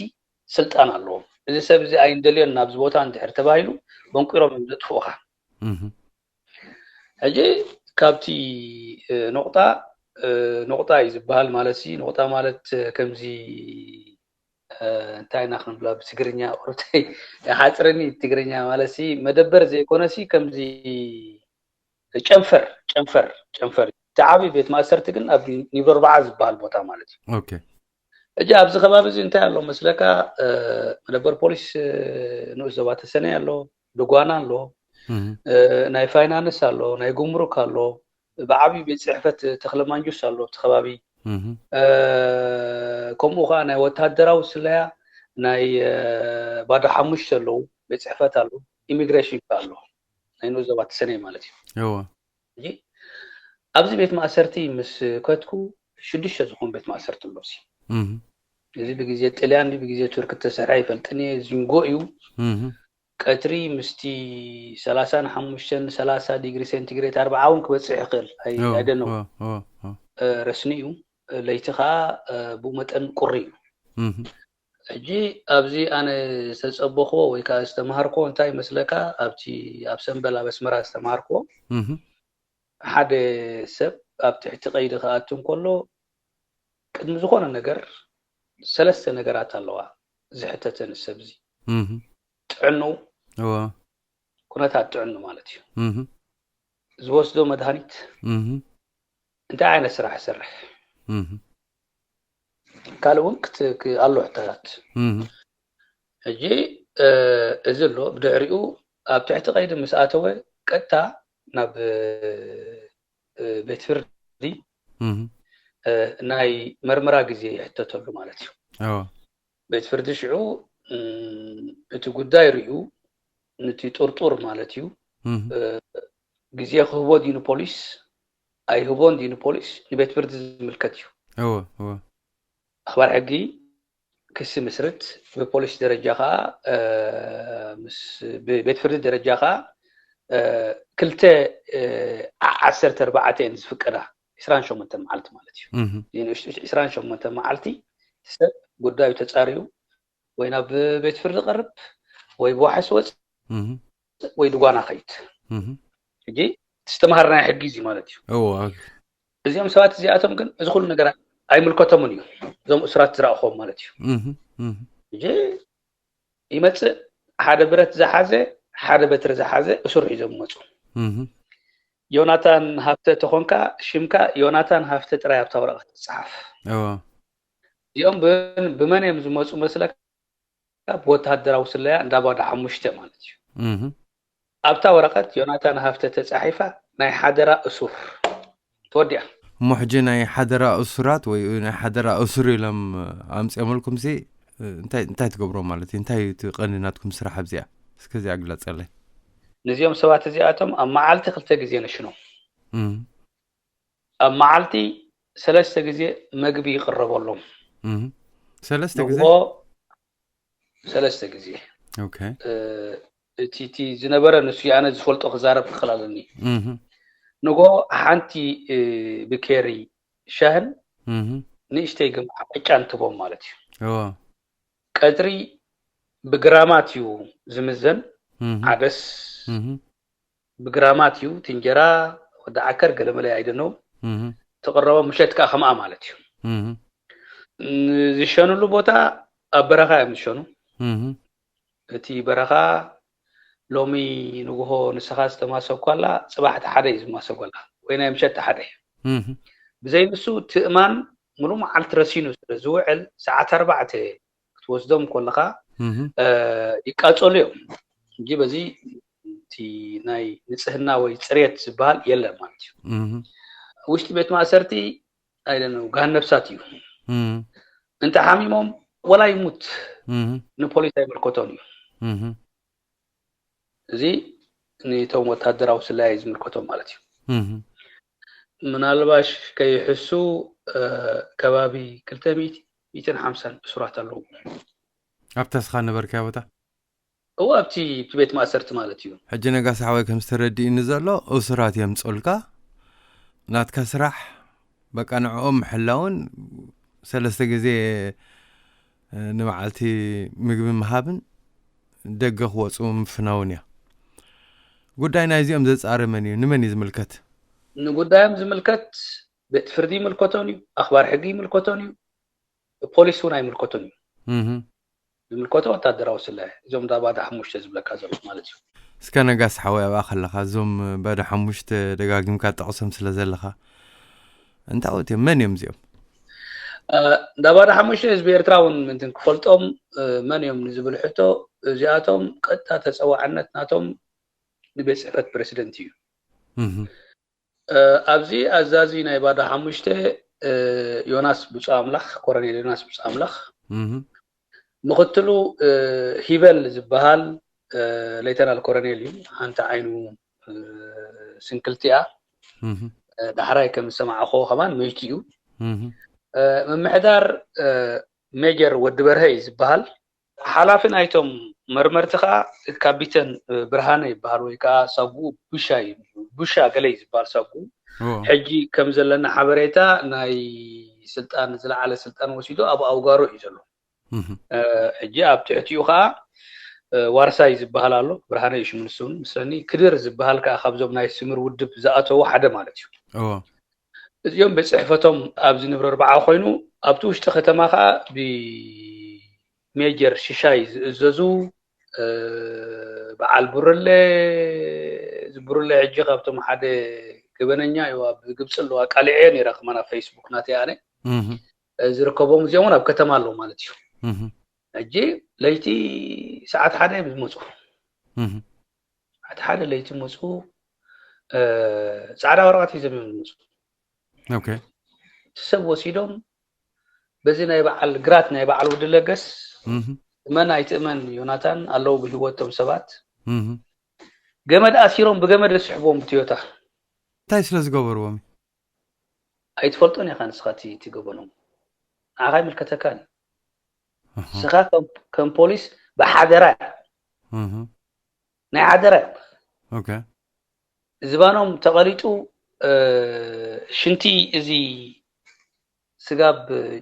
ስልጣን ኣለዎም። እዚ ሰብ እዚ ኣይንደልዮን ናብዚ ቦታ እንድሕር ተባሂሉ መንቁሮም እዮም ዘጥፍኡኻ። እህ ሕጂ ካብቲ እ፣ ኖቕጣ እ፣ ኖቕጣ እዩ ዝበሃል ማለት ሲ ኖቕጣ ማለት እ፣ ከምዚ እ፣ እንታይ ኢና ክንብላ ብትግርኛ ቁርተይ ሓፅርኒ ትግርኛ ማለት ሲ መደበር ዘይኮነ ሲ ከምዚ ጨንፈር ጨንፈር ጨንፈር እቲ ዓብዪ ቤት ማእሰርቲ ግን ኣብ ኒበርባዓ ዝበሃል ቦታ ማለት እዩ። ኦኬ እጂ ኣብዚ ከባቢ እዚ እንታይ ኣሎ መስለካ? እ፣ መደበር ፖሊስ እ፣ ንኡስ ዞባ ተሰነይ ኣሎ፣ ድጓና ኣሎ፣ እህ እ፣ ናይ ፋይናንስ ኣሎ፣ ናይ ጉምሩክ ኣሎ፣ ብዓብዪ ቤት ፅሕፈት ተክለ ማንጁስ ኣሎ ኣብቲ ከባቢ። እህ እ፣ ከምኡ ከዓ ናይ ወታደራዊ ስለያ ናይ እ፣ ባዶ ሓሙሽተ ኣለዉ ቤት ፅሕፈት ኣሎ፣ ኢሚግሬሽን ከዓ ኣሎ ናይ ንኡስ ዞባ ተሰነይ ማለት እዩ። እወ ሕጂ ኣብዚ ቤት ማእሰርቲ ምስ ከትኩ ሽዱሽተ ዝኾኑ ቤት ማእሰርቲ ኣሎ። እዚ እህ እዚ ብግዜ ጥልያን ድዩ ብግዜ ቱርክ እተሰርሐ ይፈልጥን እየ፣ ዚንጎ እዩ። እህ ቀትሪ ምስቲ ሰላሳን ሓሙሽተን ሰላሳ ዲግሪ ሴንቲግሬድ ኣርብዓ እውን ክበፅሕ ይኽእል። ኣይ- እወ ኣይደነው እወ እወ እወ እ፣ ረስኒ እዩ። ለይቲ ከዓ እ፣ ብኡ መጠን ቁሪ እዩ። እህ ሕጂ ኣብዚ ኣነ ዝተፀበኽዎ ወይ ከዓ ዝተምሃርክዎ እንታይ ይመስለካ? ኣብቲ ኣብ ሰምበል ኣብ ኣስመራ ዝተምሃርክዎ እህ ሓደ ሰብ ኣብ ትሕቲ ቀይዲ ክኣቱ እንከሎ ቅድሚ ዝኾነ ነገር ሰለስተ ነገራት ኣለዋ ዝሕተተን ሰብ እዚ እህ ጥዕንኡ እወ ኩነታት ጥዕኑ ማለት እዩ። እህ ዝወስዶ መድሃኒት እህ እንታይ ዓይነት ስራሕ ይሰርሕ እህ ካልእ እውን ክት- ክ- ኣሎ ሕቶታት። እህ ሕጂ እ፣ እዚ ኣሎ ብድሕሪኡ ኣብ ትሕቲ ቀይዲ ምስ ኣተወ ቀጥታ ናብ እ፣ ቤት ፍርዲ እህ እ፣ ናይ መርመራ ግዜ ይሕተተሉ ማለት እዩ። እወ ቤት ፍርዲ ሽዑ እም፣ እቲ ጉዳይ ርእዩ ነቲ ጥርጡር ማለት እዩ እህ እ፣ ግዜ ክህቦ ድዩ ንፖሊስ ኣይህቦን ድዩ ንፖሊስ ንቤት ፍርዲ ዝምልከት እዩ። እወ እወ ኣኽባር ሕጊ ክሲ ምስርት ብፖሊስ ደረጃ ከዓ እ፣ ምስ ብቤት ፍርዲ ደረጃ ከዓ እ፣ ክልተ እ፣ ዓ- ዓሰርተ ኣርባዕተ እየን ዝፍቀዳ። ዕስራን ሸሞንተን መዓልቲ ማለት እዩ። እህ እዚ ንእሽቶ ዕስራን ሸሞንተን መዓልቲ ሰብ ጉዳዩ ተፃርዩ ወይ ናብ ቤት ፍርዲ ቀርብ ወይ ብዋሕስ ወፅ እህ ወይ ድጓና ኸይድ። እህ ሕጂ ዝተምሃርናዮ ሕጊ እዚ ማለት እዩ። እወ እዚኦም ሰባት እዚኣቶም ግን እዚ ኩሉ ነገር ኣይምልከቶምን እዩ። እዞም እሱራት ዝረእኹዎም ማለት እዩ። እህ እህ ሕጂ ይመፅእ ሓደ ብረት ዝሓዘ ሓደ በትሪ ዝሓዘ እሱር ሒዞም ይመፁ። እህ ዮናታን ሃፍተ ተኾንካ ሽምካ ዮናታን ሃፍተ ጥራይ ኣብታ ወረቐት ትፅሓፍ። እወ እዚኦም ብ- ብመን እዮም ዝመፁ መስለካ? ብወታደራዊ ስለያ እንዳ ባዶ ሓሙሽተ ማለት እዩ። እህ ኣብታ ወረቐት ዮናታን ሃፍተ ተፃሒፋ ናይ ሓደራ እሱር ተወዲኣ። እሞ ሕጂ ናይ ሓደራ እሱራት ወይ ናይ ሓደራ እሱር ኢሎም ኣምፅኦምልኩም ሲ እንታይ እንታይ ትገብሮ ማለት እዩ? እንታይ እቲ ቀንዲ ናትኩም ስራሕ ኣብዚኣ? እስከ እዚኣ ግለፀለይ። ነዚኦም ሰባት እዚኣቶም ኣብ መዓልቲ ክልተ ግዜ ነሽኖም። እም፣ ኣብ መዓልቲ ሰለስተ ግዜ መግቢ ይቕረበሎም። እም። ሰለስተ ግዜ? ንግሆ ሰለስተ ግዜ። ኦኬ። እ፣ እቲ እቲ ዝነበረ ንሱ ኣነ ዝፈልጦ ክዛረብ ክኽእል ኣለኒ። እም፣ ንግሆ ሓንቲ እ፣ ብኬሪ ሻህን እም። ንእሽተይ ግምዓ ዕጫን ትቦም ማለት እዩ። እዎ። ቀትሪ ብግራማት እዩ ዝምዘን። እም፣ ሓደስ እም፣ ብግራማት እዩ። እቲ እንጀራ ወዲ ዓከር ገለመለ ኣይደነው እም፣ ትቕረቦ፣ ምሸት ከዓ ከምኣ ማለት እዩ። እም፣ ዝሸኑሉ ቦታ ኣብ በረኻ እዮም ዝሸኑ። እም፣ እቲ በረኻ ሎሚ ንግሆ ንስኻ ዝተማሰኳላ ጽባሕ እቲ ሓደ እዩ ዝማሰኳላ፣ ወይ ናይ ምሸት እቲ ሓደ። እም፣ ብዘይ ንሱ ትእማን ምሉእ መዓልቲ ረሲኑ ስለ ዝውዕል ሰዓት ኣርባዕተ ክትወስዶም ከለኻ እም፣ እ፣ ይቃጸሉ እዮም እንጂ በዚ እቲ ናይ ንጽህና ወይ ጽሬት ዝበሃል የለን ማለት እዩ። እህ ውሽጢ ቤት ማእሰርቲ ኣይደነ ጋን ነብሳት እዩ። እህ እንተ ሓሚሞም ወላ ይሙት እህ ንፖሊስ ኣይምልከቶን እዩ። እህ እዚ ንቶም ወታደራዊ ስለያ እዩ ዝምልከቶም ማለት እዩ። እህ ምናልባሽ ከይሕሱ እ፣ ከባቢ ክልተ ሚእቲ ሚእትን ሓምሳን እሱራት ኣለዉ። ኣብታ ስኻ ነበርካያ ቦታ? እዎ ኣብቲ ኣብቲ ቤት ማእሰርቲ ማለት እዩ። ሕጂ ነጋሲ ሓወይ ከም ዝተረድእኒ ዘሎ እሱራት የምፅኡልካ ናትካ ስራሕ በቃ ንዕኦም ምሕላውን ሰለስተ ግዜ እ፣ ንመዓልቲ ምግቢ ምሃብን ደገ ክወፁ ምፍናውን እያ። ጉዳይ ናይዚኦም ዘፃሪ መን እዩ? ንመን እዩ ዝምልከት? ንጉዳዮም ዝምልከት ቤት ፍርዲ ይምልከቶን እዩ፣ ኣኽባር ሕጊ ይምልከቶን እዩ፣ ፖሊስ እውን ኣይምልከቶን እዩ። እህ ዝምልከቶ ወታደራዊ ስለ እዞም ዳባ ዳሓሙሽተ ዝብለካ ዘሎ ማለት እዩ። እስከ ነጋሲ ሓወይ ኣብኣ ከለኻ እዞም ባዶ ሓሙሽተ ደጋጊምካ ጠቕሶም ስለ ዘለኻ እንታይ ወት እዮም? መን እዮም እዚኦም? እ፣ ዳባ ዳሓሙሽተ ህዝቢ ኤርትራ እውን ምንትን ክፈልጦም እ፣ መን እዮም ንዝብል ሕቶ እዚኣቶም ቀጥታ ተፀዋዕነት ናቶም ንቤት ፅሕፈት ፕሬዚደንት እዩ። እህ እ፣ ኣብዚ ኣዛዚ ናይ ባዶ ሓሙሽተ እ፣ ዮናስ ብፁዕ ኣምላኽ ኮረኔል ዮናስ ብፁዕ ኣምላኽ እህ ምክትሉ እ፣ ሂበል ዝበሃል እ፣ ሌተናል ኮረኔል እዩ። ሓንቲ ዓይኑ እ፣ ስንክልቲ እያ። እህ እ፣ ዳሕራይ ከም ዝሰማዕኾ ከማን መይቱ እዩ። እህ እ፣ ምምሕዳር እ፣ ሜጀር ወዲ በርሀ እዩ ዝበሃል። ሓላፊ ናይቶም መርመርቲ ከዓ ካፒተን እ፣ ብርሃነ ይበሃል ወይ ከዓ ሳጉኡ ቡሻ እዩ። ቡሻ ገለ እዩ ዝበሃል ሳጉኡ። ኦ ሕጂ ከም ዘለና ሓበሬታ ናይ ስልጣን ዝለዓለ ስልጣን ወሲዱ ኣብ ኣውጋሮ እዩ ዘሎ። እህ እ፣ ሕጂ ኣብ ትሕቲኡ ከዓ እ፣ ዋርሳይ ዝበሃል ኣሎ። ብርሃነ እዩ ሽሙ ንሱ እውን ምስለኒ ክድር ዝበሃል ከዓ ካብዞም ናይ ስምር ውድብ ዝኣተዉ ሓደ ማለት እዩ። ኦ እዚኦም ቤት ፅሕፈቶም ኣብዚ ንብረ ኣርብዓ ኮይኑ ኣብቲ ውሽጢ ከተማ ከዓ ብሜጀር ሽሻይ ዝእዘዙ እ፣ በዓል ብርለ እዚ ብርለ ሕጂ ካብቶም ሓደ ገበነኛ እዩ ኣብ ግብፂ ኣለዋ ቃልዐዮ ነይራ ከማን ኣብ ፌስቡክ ናተይ ኣነ እህ እ፣ ዝርከቦም እዚኦም እውን ኣብ ከተማ ኣለዉ ማለት እዩ። እህ ሕጂ ለይቲ ሰዓት ሓደ እዮም ዝመፁ። እህ ሰዓት ሓደ ለይቲ መፁ። እ፣ ጻዕዳ ወረቐት ሒዞም እዮም ዝመፁ። ኦኬ እቲ ሰብ ወሲዶም በዚ ናይ በዓል ግራት ናይ በዓል ወዲ ለገስ እህ እመን ኣይትእመን ዮናታን ኣለዉ ብህይወቶም ሰባት እህ ገመድ ኣሲሮም ብገመድ ዝስሕብዎም ብቶዮታ። እንታይ ስለ ዝገበርዎም እዩ? ኣይትፈልጦን ኢኻ ንስኻ እቲ እቲ ገበኖም ንዓኻ ይምልከተካን እዩ። እህ ንስኻ ከም- ከም ፖሊስ ብሓደራ እዩ። እህ ናይ ሓደራ እዩ። ኦኬ ዝባኖም ተቐሊጡ እ፣ ሽንቲ እዚ ስጋብ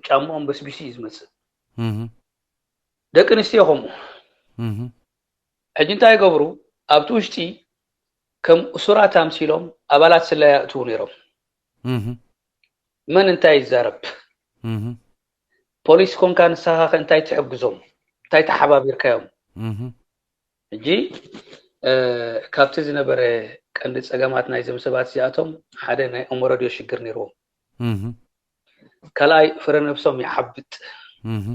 ጫምኦም በስቢሱ እዩ ዝመፅእ። እህ ደቂ ኣንስትዮ ከምኡ እህ ሕጂ እንታይ ይገብሩ? ኣብቲ ውሽጢ ከም እሱራት ኣምሲሎም ኣባላት ስለያ የእትዉ ነይሮም። እህ መን እንታይ ይዛረብ? እህ ፖሊስ ኮንካ ንስኻ ከ እንታይ ትሕግዞም? እንታይ ተሓባቢርካዮም? እህ ሕጂ እ፣ ካብቲ ዝነበረ ቀንዲ ፀገማት ናይዞም ሰባት እዚኣቶም ሓደ ናይ እምሮ ድዮ ሽግር ነይርዎም። እህ ካልኣይ ፍረ ነብሶም ይሓብጥ። እህ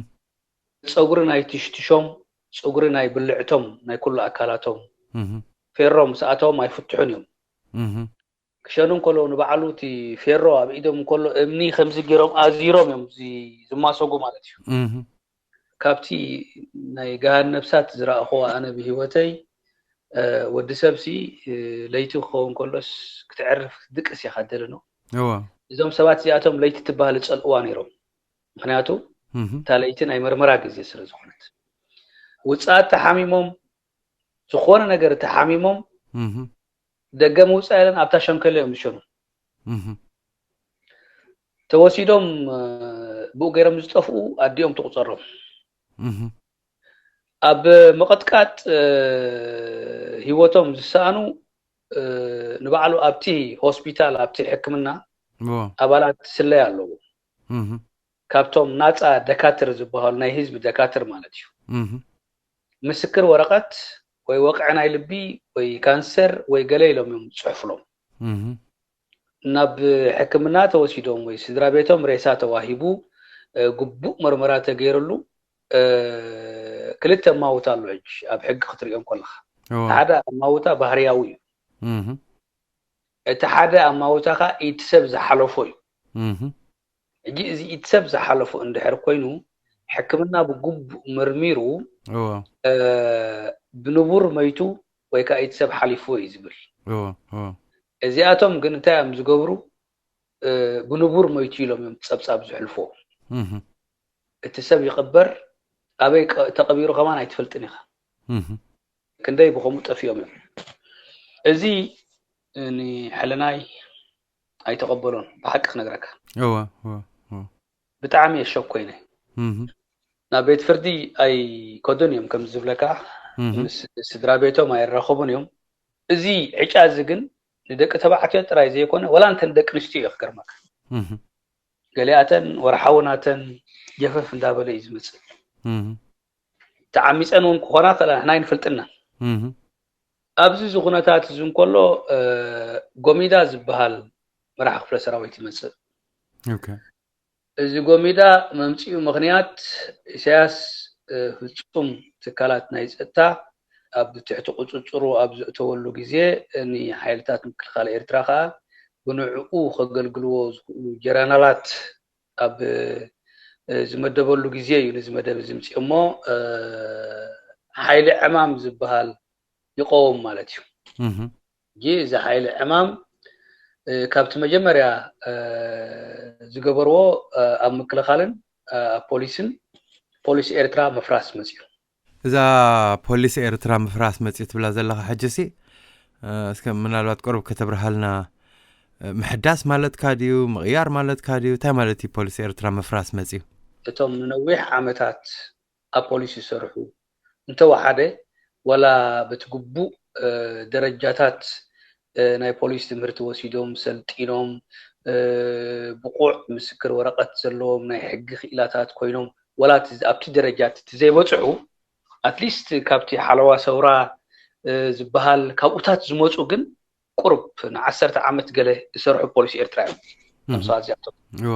ፀጉሪ ናይ ትሽትሾም፣ ፀጉሪ ናይ ብልዕቶም፣ ናይ ኩሉ ኣካላቶም እህ ፌሮ ምስ ኣተዎም ኣይፍትሑን እዮም። እህ ክሸኑ እንከለዉ ንባዕሉ እቲ ፌሮ ኣብ ኢዶም እንከሎ እምኒ ከምዚ ገይሮም ኣዚሮም እዮም እዚ ዝማሰጉ ማለት እዩ። እህ ካብቲ ናይ ገሃድ ነብሳት ዝረኣኹዎ ኣነ ብህይወተይ እ፣ ወዲ ሰብሲ እ፣ ለይቲ ክኸውን ከሎስ ክትዕርፍ ክትድቅስ እያ ካደለ ነው። እዋ እዞም ሰባት እዚኣቶም ለይቲ ትበሃል ዝፀልእዋ ነይሮም። ምክንያቱ እህ እታ ለይቲ ናይ መርመራ ግዜ ስለ ዝኾነት ውፅኣት ተሓሚሞም ዝኾነ ነገር ተሓሚሞም እህ ደገ ምውፃእ የለን ኣብታ ሸንከለ እዮም ዝሸኑ። እህ ተወሲዶም እ፣ ብኡ ገይሮም ዝጠፍኡ ኣዲኦም ትቁፀሮም። እህ ኣብ ምቕጥቃጥ እ፣ ህይወቶም ዝሰኣኑ እ፣ ንባዕሉ ኣብቲ ሆስፒታል ኣብቲ ሕክምና እዋ ኣባላት ስለያ ኣለዉ። እህ ካብቶም ናፃ ደካትር ዝበሃሉ ናይ ህዝቢ ደካትር ማለት እዩ። እህ ምስክር ወረቐት ወይ ወቕዒ ናይ ልቢ ወይ ካንሰር ወይ ገለ ኢሎም እዮም ዝፅሕፍሎም። እህ ናብ ሕክምና ተወሲዶም ወይ ስድራ ቤቶም ሬሳ ተዋሂቡ እ፣ ግቡእ መርመራ ተገይርሉ እ፣ ክልተ ማውት ኣሎ። ሕጂ ኣብ ሕጊ ክትሪኦም ከለካ እወ። ሓደ ኣማውታ ባህርያዊ እዩ። እህ። እቲ ሓደ ኣማውታ ኸዓ ኢድ ሰብ ዝሓለፎ እዩ። እህ። ሕጂ እዚ ኢድ ሰብ ዝሓለፎ እንድሕር ኮይኑ ሕክምና ብግቡእ መርሚሩ እወ። እ፣ ብንቡር መይቱ ወይ ከዓ ኢድ ሰብ ሓሊፍዎ እዩ ዝብል። እወ። እወ። እዚኣቶም ግን እንታይ እዮም ዝገብሩ? እ፣ ብንቡር መይቱ ኢሎም እዮም ጸብጻብ ዝሕልፍዎ። እህ። እቲ ሰብ ይቕበር ኣበይ ቀ- ተቐቢሩ ከማን ኣይትፈልጥን ኢኻ። እህ። ክንደይ ብኸምኡ ጠፊኦም እዮም። እዚ ንሕልናይ ኣይተቐበሎን ብሓቂ ክነግረካ። እወ። እወ። እወ። ብጣዕሚ የሸኮይነ። እህ። ናብ ቤት ፍርዲ ኣይከዱን እዮም ከም ዝብለካ እህ። ምስ ስድራ ቤቶም ኣይራኸቡን እዮም። እዚ ዕጫ እዚ ግን ንደቂ ተባዕትዮ ጥራይ ዘይኮነ ወላ እንተ ንደቂ ኣንስትዮ እዩ ክገርመካ። እህ። ገሊኣተን ወርሓዊ ናተን ጀፈፍ እንዳበለ እዩ ዝመፅእ። እህ። ተዓሚፀን እውን ክኾና ከላ ንሕና ኣይንፈልጥና። እህ። ኣብዚ እዚ ኩነታት እዚ እንከሎ እ፣ ጎሚዳ ዝበሃል መራሕ ክፍለ ሰራዊት ይመፅእ። ኦኬ። እዚ ጎሚዳ መምፅኡ ምኽንያት ኢሳያስ እ፣ ፍጹም ትካላት ናይ ጸጥታ ኣብ ትሕቲ ቁጽጽሩ ኣብ ዘእተወሉ ግዜ እ፣ ንሓይልታት ምክልኻል ኤርትራ ከኣ ብንዕኡ ከገልግልዎ ዝኽእሉ ጀረናላት ኣብ እ፣ ዝመደበሉ ግዜ እዩ ነዚ መደብ እዚ ምፅኦ እሞ እ፣ ሓይሊ ዕማም ዝበሃል ይቀውም ማለት እዩ። እህ። ሕጂ እዚ ሓይሊ ዕማም እ፣ ካብቲ መጀመርያ እ፣ ዝገበርዎ እ፣ ኣብ ምክልኻልን እ፣ ኣብ ፖሊስን ፖሊስ ኤርትራ ምፍራስ መፅኡ። እዛ ፖሊስ ኤርትራ ምፍራስ መፅኡ ትብላ ዘለኻ ሕጂ ሲ እ፣ እስከ ምናልባት ቁሩብ ከተብርሃልና፣ እ፣ ምሕዳስ ማለትካ ድዩ ምቕያር ማለትካ ድዩ እንታይ ማለት እዩ ፖሊስ ኤርትራ ምፍራስ መፅኡ? እቶም ንነዊሕ ዓመታት ኣብ ፖሊስ ዝሰርሑ እንተወሓደ ዋላ በቲ ግቡእ እ፣ ደረጃታት እ፣ ናይ ፖሊስ ትምህርቲ ወሲዶም ሰልጢኖም እ፣ ብቑዕ ምስክር ወረቐት ዘለዎም ናይ ሕጊ ክኢላታት ኮይኖም ዋላ እቲ ኣብቲ ደረጃ እቲ ዘይበፅሑ ኣትሊስት ካብቲ ሓለዋ ሰውራ እ፣ ዝበሃል ካብኡታት ዝመፁ ግን ቁሩብ ንዓሰርተ ዓመት ገለ ዝሰርሑ ፖሊስ ኤርትራ እዮም። እቶም ሰባት እዚኣቶም እዎ።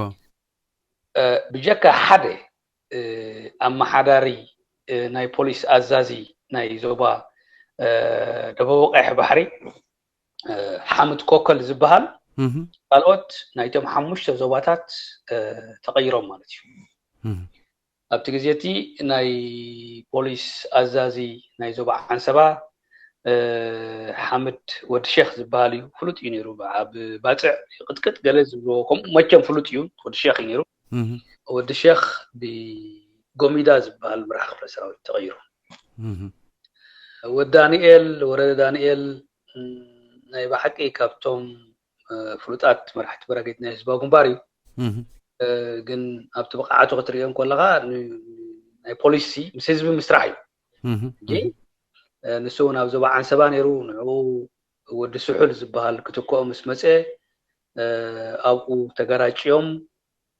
እ፣ ብጀካ ሓደ እ፣ ኣመሓዳሪ እ፣ ናይ ፖሊስ ኣዛዚ ናይ ዞባ እ፣ ደቡብ ቀይሕ ባሕሪ እ፣ ሓምድ ኮከል ዝበሃል እህ። ካልኦት ናይቶም ሓሙሽተ ዞባታት እ፣ ተቐይሮም ማለት እዩ። እህ። ኣብቲ ግዜ እቲ ናይ ፖሊስ ኣዛዚ ናይ ዞባ ዓንሰባ እ፣ ሓምድ ወዲ ሼክ ዝበሃል እዩ። ፍሉጥ እዩ ነይሩ። ኣብ ባፅዕ ቅጥቅጥ ገለ ዝብልዎ ከምኡ መቸም ፍሉጥ እዩ። ወዲ ሼክ እዩ ነይሩ። እህ። ወዲ ሼክ ብጎሚዳ ዝበሃል መራሕ ክፍለ ሰራዊት ተቐይሩ። እህ። ወዲ ዳንኤል ወረደ ዳንኤል ም፣ ናይ ብሓቂ ካብቶም እ፣ ፍሉጣት መራሕቲ በረጌድ ናይ ህዝባዊ ግንባር እዩ። እህ። እ፣ ግን ኣብቲ ብቕዓቱ ክትርእዮ እንከለኻ ን- ናይ ፖሊሲ ምስ ህዝቢ ምስራሕ እዩ። እህ። ሕጂ እ፣ ንሱ እውን ኣብ ዞባ ዓንሰባ ነይሩ። ንዕኡ ወዲ ስሑል ዝበሃል ክትክኦ ምስ መፀ እ፣ ኣብኡ ተገራጭዮም።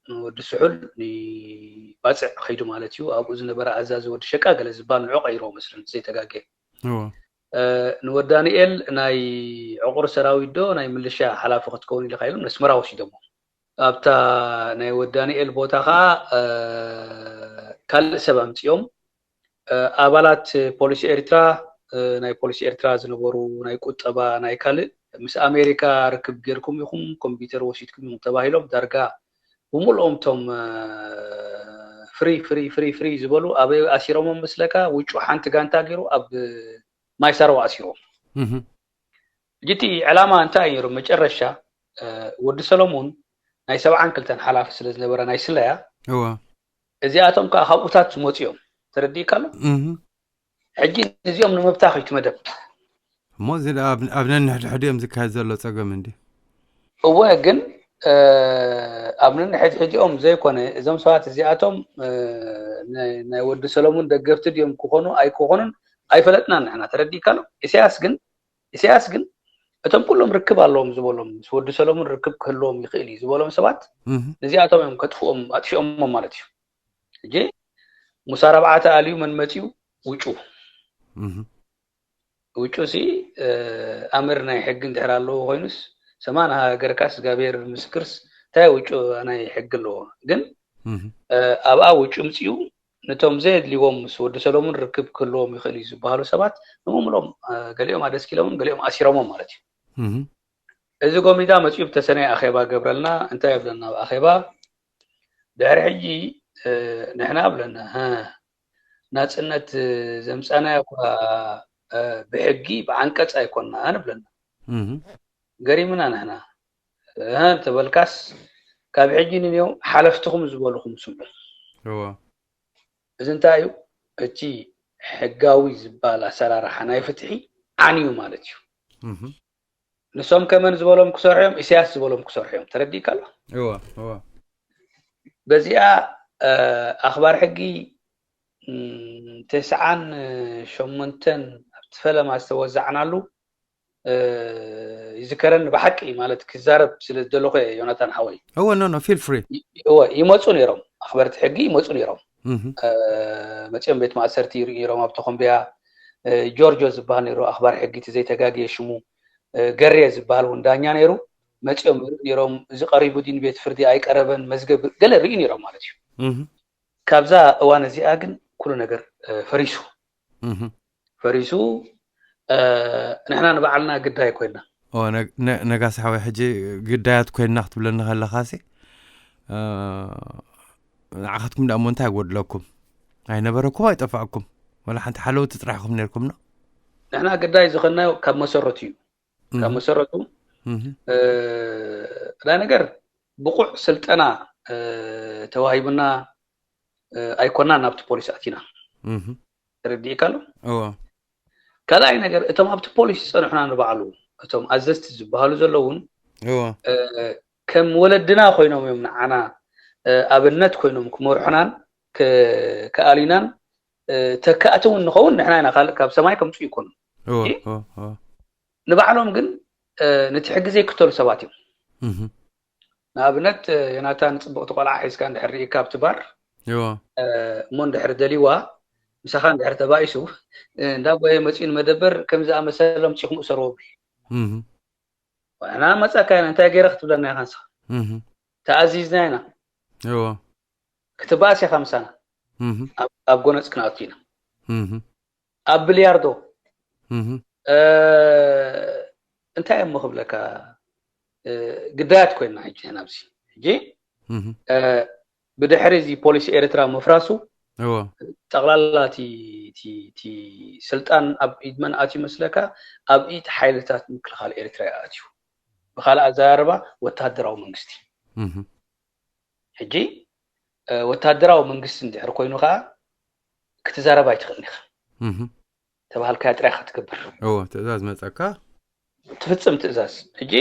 ወዲ ስሑል ንባፅዕ ከይዱ ማለት እዩ። ኣብኡ ዝነበረ ኣዛዚ ወዲ ሸቃ ገለ ዝበሃል ንዑ ቀይሮ መስለን ዘይተጋገ እዎ። እ፣ ንወዲ ዳንኤል ናይ ዕቑር ሰራዊት ዶ ናይ ምልሻ ሓላፊ ክትከውን ኢልካ ኢሎም ነስመራ ወሲዶሞ። ኣብታ ናይ ወዲ ዳንኤል ቦታ ከዓ እ፣ ካልእ ሰብ ኣምፅኦም። እ፣ ኣባላት ፖሊስ ኤርትራ እ፣ ናይ ፖሊስ ኤርትራ ዝነበሩ ናይ ቁጠባ ናይ ካልእ ምስ ኣሜሪካ ርክብ ጌርኩም ኢኹም ኮምፒውተር ወሲድኩም ኢኹም ተባሂሎም ዳርጋ ብምልኦም ቶም እ፣ ፍሪ ፍሪ ፍሪ ፍሪ ዝበሉ ኣበይ ኣሲሮሞም መስለካ? ውጩ ሓንቲ ጋንታ ገይሩ ኣብ ማይሳሮ ኣሲሮም። እህ። ሕጂ እቲ ዕላማ እንታይ እዩ ነይሩ? መጨረሻ እ፣ ወዲ ሰሎሙን ናይ ሰብዓን ክልተን ሓላፊ ስለ ዝነበረ ናይ ስለያ እዎ። እዚኣቶም ከዓ ካብኡታት ዝመፁ እዮም። ተረዲእካ ኣሎ? እህ። ሕጂ እዚኦም ንምብታኽ እዩ እቲ መደብ። እሞ እዚ ደኣ ኣብ ኣብ ነንሕድሕድ እዮም ዝካየድ ዘሎ ፀገም እንዲ። እወ ግን እ፣ ኣብ ነንሕድሕዲኦም ዘይኮነ እዞም ሰባት እዚኣቶም እ፣ ናይ ናይ ወዲ ሰሎሙን ደገፍቲ ድዮም ክኾኑ ኣይክኾኑን ኣይፈለጥናን ንሕና። ተረዲእካ ኣሎ? ኢሳያስ ግን ኢሳያስ ግን እቶም ኩሎም ርክብ ኣለዎም ዝበሎም ምስ ወዲ ሰሎሙን ርክብ ክህልዎም ይኽእል እዩ ዝበሎም ሰባት እህ። ነዚኣቶም እዮም ከጥፍኦም ኣጥፊኦሞም ማለት እዩ። ሕጂ ሙሳ ኣርባዕተ ኣልዩ መን መፅዩ? ውጩ እህ። ውጩ ሲ እ፣ ኣምር ናይ ሕጊ እንድሕር ኣለዎ ኮይኑስ ሰማን ሃገርካስ ጋብሔር ምስክርስ እንታይ ውጩ ናይ ሕጊ ኣለዎ ግን እህ። እ፣ ኣብኣ ውጩ ምፅኡ ነቶም ዘየድልዎም ምስ ወዲ ሰሎሙን ርክብ ክህልዎም ይኽእል እዩ ዝበሃሉ ሰባት ንምምሎም ገሊኦም ኣደስኪሎምን ገሊኦም ኣሲሮሞም ማለት እዩ። እዚ ጎሚዳ መፅኡ ብተሰነይ ኣኼባ ገብረልና እንታይ የብለና ኣብ ኣኼባ ድሕሪ ሕጂ ንሕና ብለና ናፅነት ዘምፃናዮ እኳ ብሕጊ ብዓንቀፅ ኣይኮና ንብለና። ገሪምና ንሕና ተበልካስ ካብ ሕጂ ንንዮም ሓለፍትኹም ዝበልኹም ስምዑ። እዚ እንታይ እዩ? እቲ ሕጋዊ ዝበሃል ኣሰራርሓ ናይ ፍትሒ ዓንዩ ማለት እዩ። ንሶም ከመን ዝበሎም ክሰርሑ እዮም፣ ኢሳያስ ዝበሎም ክሰርሑ እዮም። ተረዲእካ ኣሎ? በዚኣ ኣኽባር ሕጊ ተስዓን ሸሞንተን ኣብቲ ፈለማ ዝተወዛዕናሉ ይዝከረኒ ብሓቂ ማለት ክዛረብ ስለ ዝደለኹ እየ ዮናታን ሓወይ። እወ no no feel free። እወ ይመፁ ነይሮም ኣኽበርቲ ሕጊ ይመፁ ነይሮም። መፂኦም ቤት ማእሰርቲ ይርእዩ ነይሮም ኣብ ተኾምቢያ። ጆርጆ ዝበሃል ነይሩ ኣኽባር ሕጊ እቲ ዘይተጋግየ ሽሙ ገሬ ዝበሃል እውን ዳኛ ነይሩ። መፂኦም ይርእዩ ነይሮም እዚ ቀሪቡ ድዩ ንቤት ፍርዲ ኣይቀረበን መዝገብ ገለ ይርእዩ ነይሮም ማለት እዩ። ካብዛ እዋን እዚኣ ግን ኩሉ ነገር ፈሪሱ። ፈሪሱ ንሕና ንባዕልና ግዳይ ኮይና። ነጋሲ ሓወይ ሕጂ ግዳያት ኮይና ክትብለኒ ከለኻሲ ንዓኻትኩም ደኣ እሞ እንታይ ጎድለኩም? ኣይነበረኩም ኣይጠፋእኩም። ወላ ሓንቲ ሓለውቲ ጥራሕ ኢኹም ነርኩም ዶ? ንሕና ግዳይ ዝኾንናዮ ካብ መሰረቱ እዩ። ካብ መሰረቱ ናይ ነገር ብቑዕ ስልጠና ተዋሂቡና ኣይኮናን ናብቲ ፖሊስ ኣቲና። ተረዲእካ ኣሎ? እወ። ካልኣይ ነገር እቶም ኣብቲ ፖሊስ ዝፀንሑና ንባዕሉ እቶም ኣዘዝቲ ዝበሃሉ ዘለውን እወ። ከም ወለድና ኮይኖም እዮም ንዓና ኣብነት ኮይኖም ክመርሑናን ክኣሉናን ተካእቲ እውን ንኸውን ንሕና ኢና ካልእ ካብ ሰማይ ከምፁ ይኮኑ። እወ፣ እወ፣ እወ። ንባዕሎም ግን ነቲ ሕጊ ዘይክተሉ ሰባት እዮም። ንኣብነት ዮናታን ፅብቕቲ ቆልዓ ሒዝካ እንድሕር ርኢካ ኣብቲ ባር እሞ እንድሕር ደሊዋ ምሳኻ እንድሕር ተባኢሱ እንዳጎየ መፂኡ ንመደበር ከም ዝኣመሰሎም ፂኹም እሰርዎ ብል እና መፀካ ኢና እንታይ ገይረ ክትብለና ኢኻ ንስኻ ተኣዚዝና ኢና ክትባእስ ኢኻ ምሳና ኣብ ጎነፅ ክንኣቱ ኢና ኣብ ብልያርዶ እንታይ እሞ ክብለካ ግዳያት ኮይና ሕጂ ናብዚ ሕጂ ብድሕሪ እዚ ፖሊሲ ኤርትራ ምፍራሱ ጠቕላላ እቲ ስልጣን ኣብ ኢድ መን ኣትዩ መስለካ ኣብ ኢድ ሓይልታት ምክልኻል ኤርትራ ኣትዩ ብካልእ ኣዘራርባ ወታደራዊ መንግስቲ ሕጂ ወታደራዊ መንግስቲ እንድሕር ኮይኑ ከዓ ክትዛረብ ኣይትኽእልን ኢኻ ተባሃልካያ ጥራይ ኢኻ ትገብር እዎ ትእዛዝ መፀካ ትፍፅም ትእዛዝ ሕጂ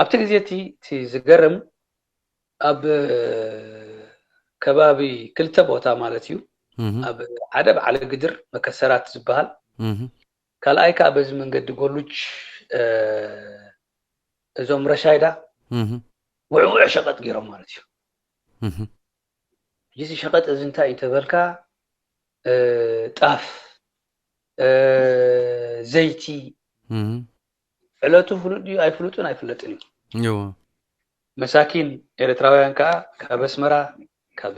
ኣብቲ ግዜ እቲ እቲ ዝገርም ኣብ ከባቢ ክልተ ቦታ ማለት እዩ ኣብ ሓደ በዓለ ግድር መከሰራት ዝበሃል ካልኣይ ከዓ በዚ መንገዲ ጎሉጅ እዞም ረሻይዳ ውዕውዕ ሸቀጥ ገይሮም ማለት እዩ እዚ ሸቀጥ እዚ እንታይ እዩ ተበልካ ጣፍ ዘይቲ ዕለቱ ፍሉጥ ድዩ ኣይፍሉጥን ኣይፍለጥን እዩ መሳኪን ኤርትራውያን ከዓ ካብ ኣስመራ ካብ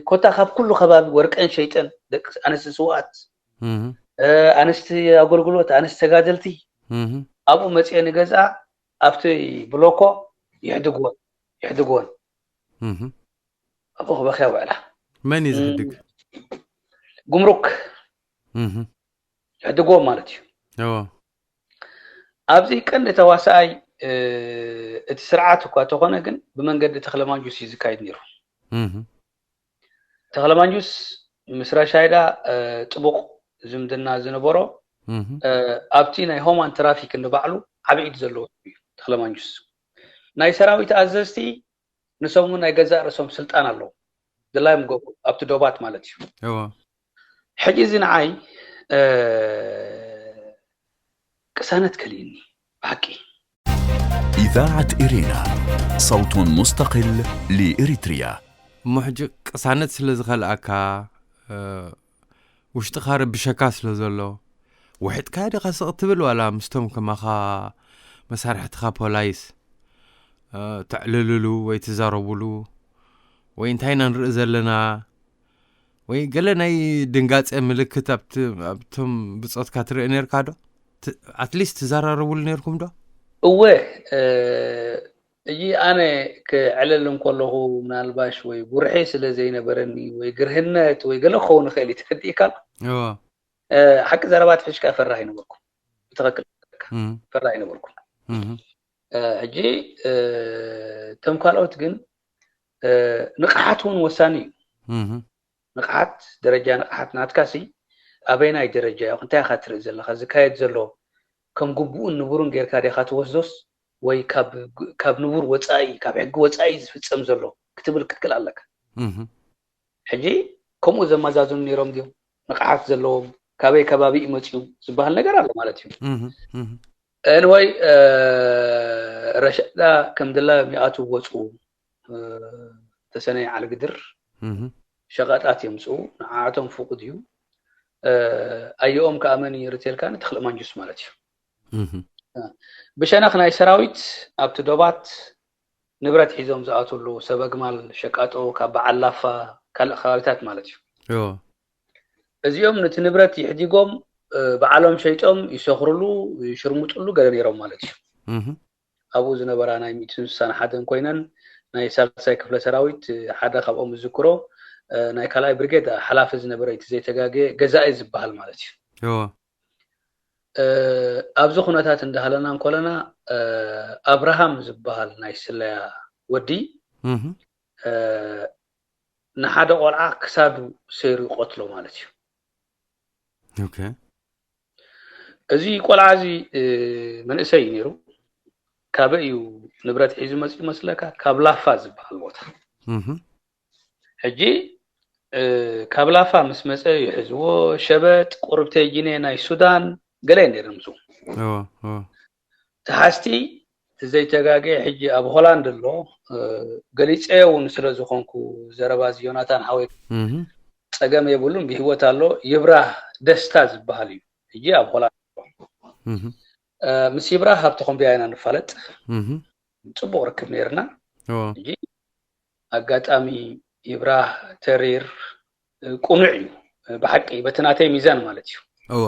ኮታ ካብ ኩሉ ከባቢ ወርቀን ሸይጠን ደቂ ኣንስቲ ስውኣት ኣንስቲ ኣገልግሎት ኣንስቲ ተጋደልቲ ኣብኡ መፅአ ንገዝኣ ኣብቲ ብሎኮ ይሕድግወን ይሕድግወን ኣብኡ ክበክያ ውዕላ መን እዩ ዝሕድግ ጉምሩክ ይሕድግዎም ማለት እዩ ኣብዚ ቀንዲ ተዋሳኣይ እቲ ስርዓት እኳ ተኾነ ግን ብመንገዲ ተክለማንጁስ እዩ ዝካየድ ነይሩ ተክለማንጁስ ምስ ራሻይዳ ጥቡቕ ዝምድና ዝነበሮ ኣብቲ ናይ ሆማን ትራፊክ ንባዕሉ ዓብዒድ ዘለዎ እዩ ተክለማንጁስ ናይ ሰራዊት ኣዘዝቲ ንሶም እውን ናይ ገዛእ ርእሶም ስልጣን ኣለዎም ድላዮም ገብሩ ኣብቲ ዶባት ማለት እዩ ሕጂ እዚ ንዓይ ቅሳነት ከልእኒ ብሓቂ إذاعة إرينا صوت مستقل لإريتريا እሞ ሕጂ ቅሳነት ስለ ዝኸልኣካ ውሽጥኻ ረብሸካ ስለ ዘሎ ውሒጥካ ዲኻ ስቕ ትብል ዋላ ምስቶም ከማኻ መሳርሕትኻ ፖላይስ ተዕልልሉ ወይ ትዛረቡሉ ወይ እንታይ ኢና ንርኢ ዘለና ወይ ገለ ናይ ድንጋጸ ምልክት ኣብቲ ኣብቶም ብጾትካ ትርኢ ነርካ ዶ? ኣትሊስት ትዘራረቡሉ ነርኩም ዶ? እወ እጂ ኣነ ክዕለል እንከለኹ ምናልባሽ ወይ ጉርሒ ስለ ዘይነበረኒ ወይ ግርህነት ወይ ገለ ክኸውን ይኽእል እዩ ተፈዲእካ። ሓቂ ዘረባ ትሕሽካ ፈራህ ኣይነበርኩም። ብትኽክል ፈራህ ኣይነበርኩም። ሕጂ እቶም ካልኦት ግን ንቕሓት እውን ወሳኒ እዩ። ንቕሓት ደረጃ ንቕሓት ናትካ ሲ ኣበይናይ ደረጃ እዩ? እንታይ ኢኻ ትርኢ ዘለኻ? ዝካየድ ዘሎ ከም ግቡእን ንቡርን ጌርካ ዲኻ ትወስዶስ ወይ ካብ ንቡር ወፃኢ ካብ ሕጊ ወፃኢ ዝፍፀም ዘሎ ክትብል ክትክእል ኣለካ። ሕጂ ከምኡ ዘመዛዝኑ ነይሮም ድዮም? ንቕሓት ዘለዎም ካበይ ከባቢ እዩ መፅዩ ዝበሃል ነገር ኣሎ ማለት እዩ። እንወይ ረሸዳ ከም ድላ ይኣትዉ ወፁ ተሰነይ ዓልግድር ሸቐጣት የምፅኡ ንዓቶም ፍቁድ እዩ። ኣየኦም ከኣመን ይርቴልካ ንተኽሊ ማንጁስ ማለት እዩ። ብሸነኽ ናይ ሰራዊት ኣብቲ ዶባት ንብረት ሒዞም ዝኣትሉ ሰበግማል ሸቃጦ ካብ በዓል ላፋ ካልእ ከባቢታት ማለት እዩ። እዚኦም ነቲ ንብረት ይሕዲጎም በዓሎም ሸይጦም ይሰኽርሉ ይሽርሙጥሉ ገለ ነይሮም ማለት እዩ። ኣብኡ ዝነበራ ናይ ሚእትን ስሳን ሓደን ኮይነን ናይ ሳልሳይ ክፍለ ሰራዊት ሓደ ካብኦም ዝዝክሮ ናይ ካልኣይ ብርጌድ ሓላፊ ዝነበረ እቲ ዘይተጋገ ገዛኢ ዝበሃል ማለት እዩ። ኣብዚ ኩነታት እንዳሃለና እንኮለና ኣብርሃም ዝበሃል ናይ ስለያ ወዲ ንሓደ ቆልዓ ክሳዱ ሰይሩ ይቆትሎ ማለት እዩ። እዚ ቆልዓ እዚ መንእሰይ እዩ ነይሩ። ካበይ እዩ ንብረት ሒዙ መፅኡ መስለካ? ካብ ላፋ ዝበሃል ቦታ። ሕጂ ካብ ላፋ ምስ መፀ ይሕዝዎ ሸበጥ ቁርብተይ ጊኔ ናይ ሱዳን ገለ ነይሮም ዝው ተሓዝቲ ዘይተጋገ ሕጂ ኣብ ሆላንድ ኣሎ። ገሊፀዮ እውን ስለ ዝኾንኩ ዘረባ እዚ ዮናታን ሓወይ ፀገም የብሉን ብህይወት ኣሎ። ይብራህ ደስታ ዝበሃል እዩ ሕጂ ኣብ ሆላንድ። ምስ ይብራህ ኣብቲ ኮምቢያ ኢና ንፋለጥ። ፅቡቅ ርክብ ነይርና። ሕጂ ኣጋጣሚ ይብራህ ተሪር ቁኑዕ እዩ ብሓቂ በቲ ናተይ ሚዛን ማለት እዩ። እወ።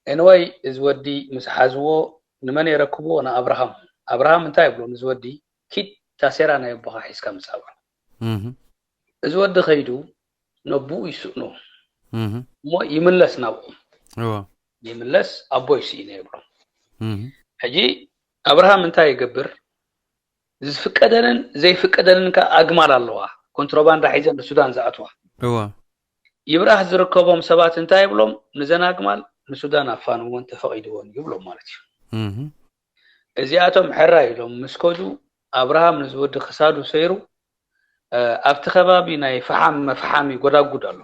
ኤንወይ እዚ ወዲ ምስ ሓዝዎ ንመን የረክብዎ? ንኣብርሃም። ኣብርሃም እንታይ ይብሎ? ንዚ ወዲ ኪድ ታሴራ ናይ ኣቦኻ ሒዝካ ምጻእ በሎ። እዚ ወዲ ከይዱ ነቦኡ ይስእኖ እሞ ይምለስ ናብኦም። ይምለስ ኣቦ ይስኢነ ይብሎም። ሕጂ ኣብርሃም እንታይ ይገብር? ዝፍቀደንን ዘይፍቀደንን ከ ኣግማል ኣለዋ፣ ኮንትሮባንዳ ሒዘን ንሱዳን ዝኣትዋ። እወ። ይብራህ ዝርከቦም ሰባት እንታይ ይብሎም? ንዘን ኣግማል ንሱዳን ኣፋንወን ተፈቒድወን ይብሎም ማለት እዩ። እዚኣቶም ሕራይ ኢሎም ምስ ከዱ ኣብርሃም ንዝወዲ ክሳዱ ሰይሩ ኣብቲ ከባቢ ናይ ፈሓም መፍሓሚ ጎዳጉድ ኣሎ።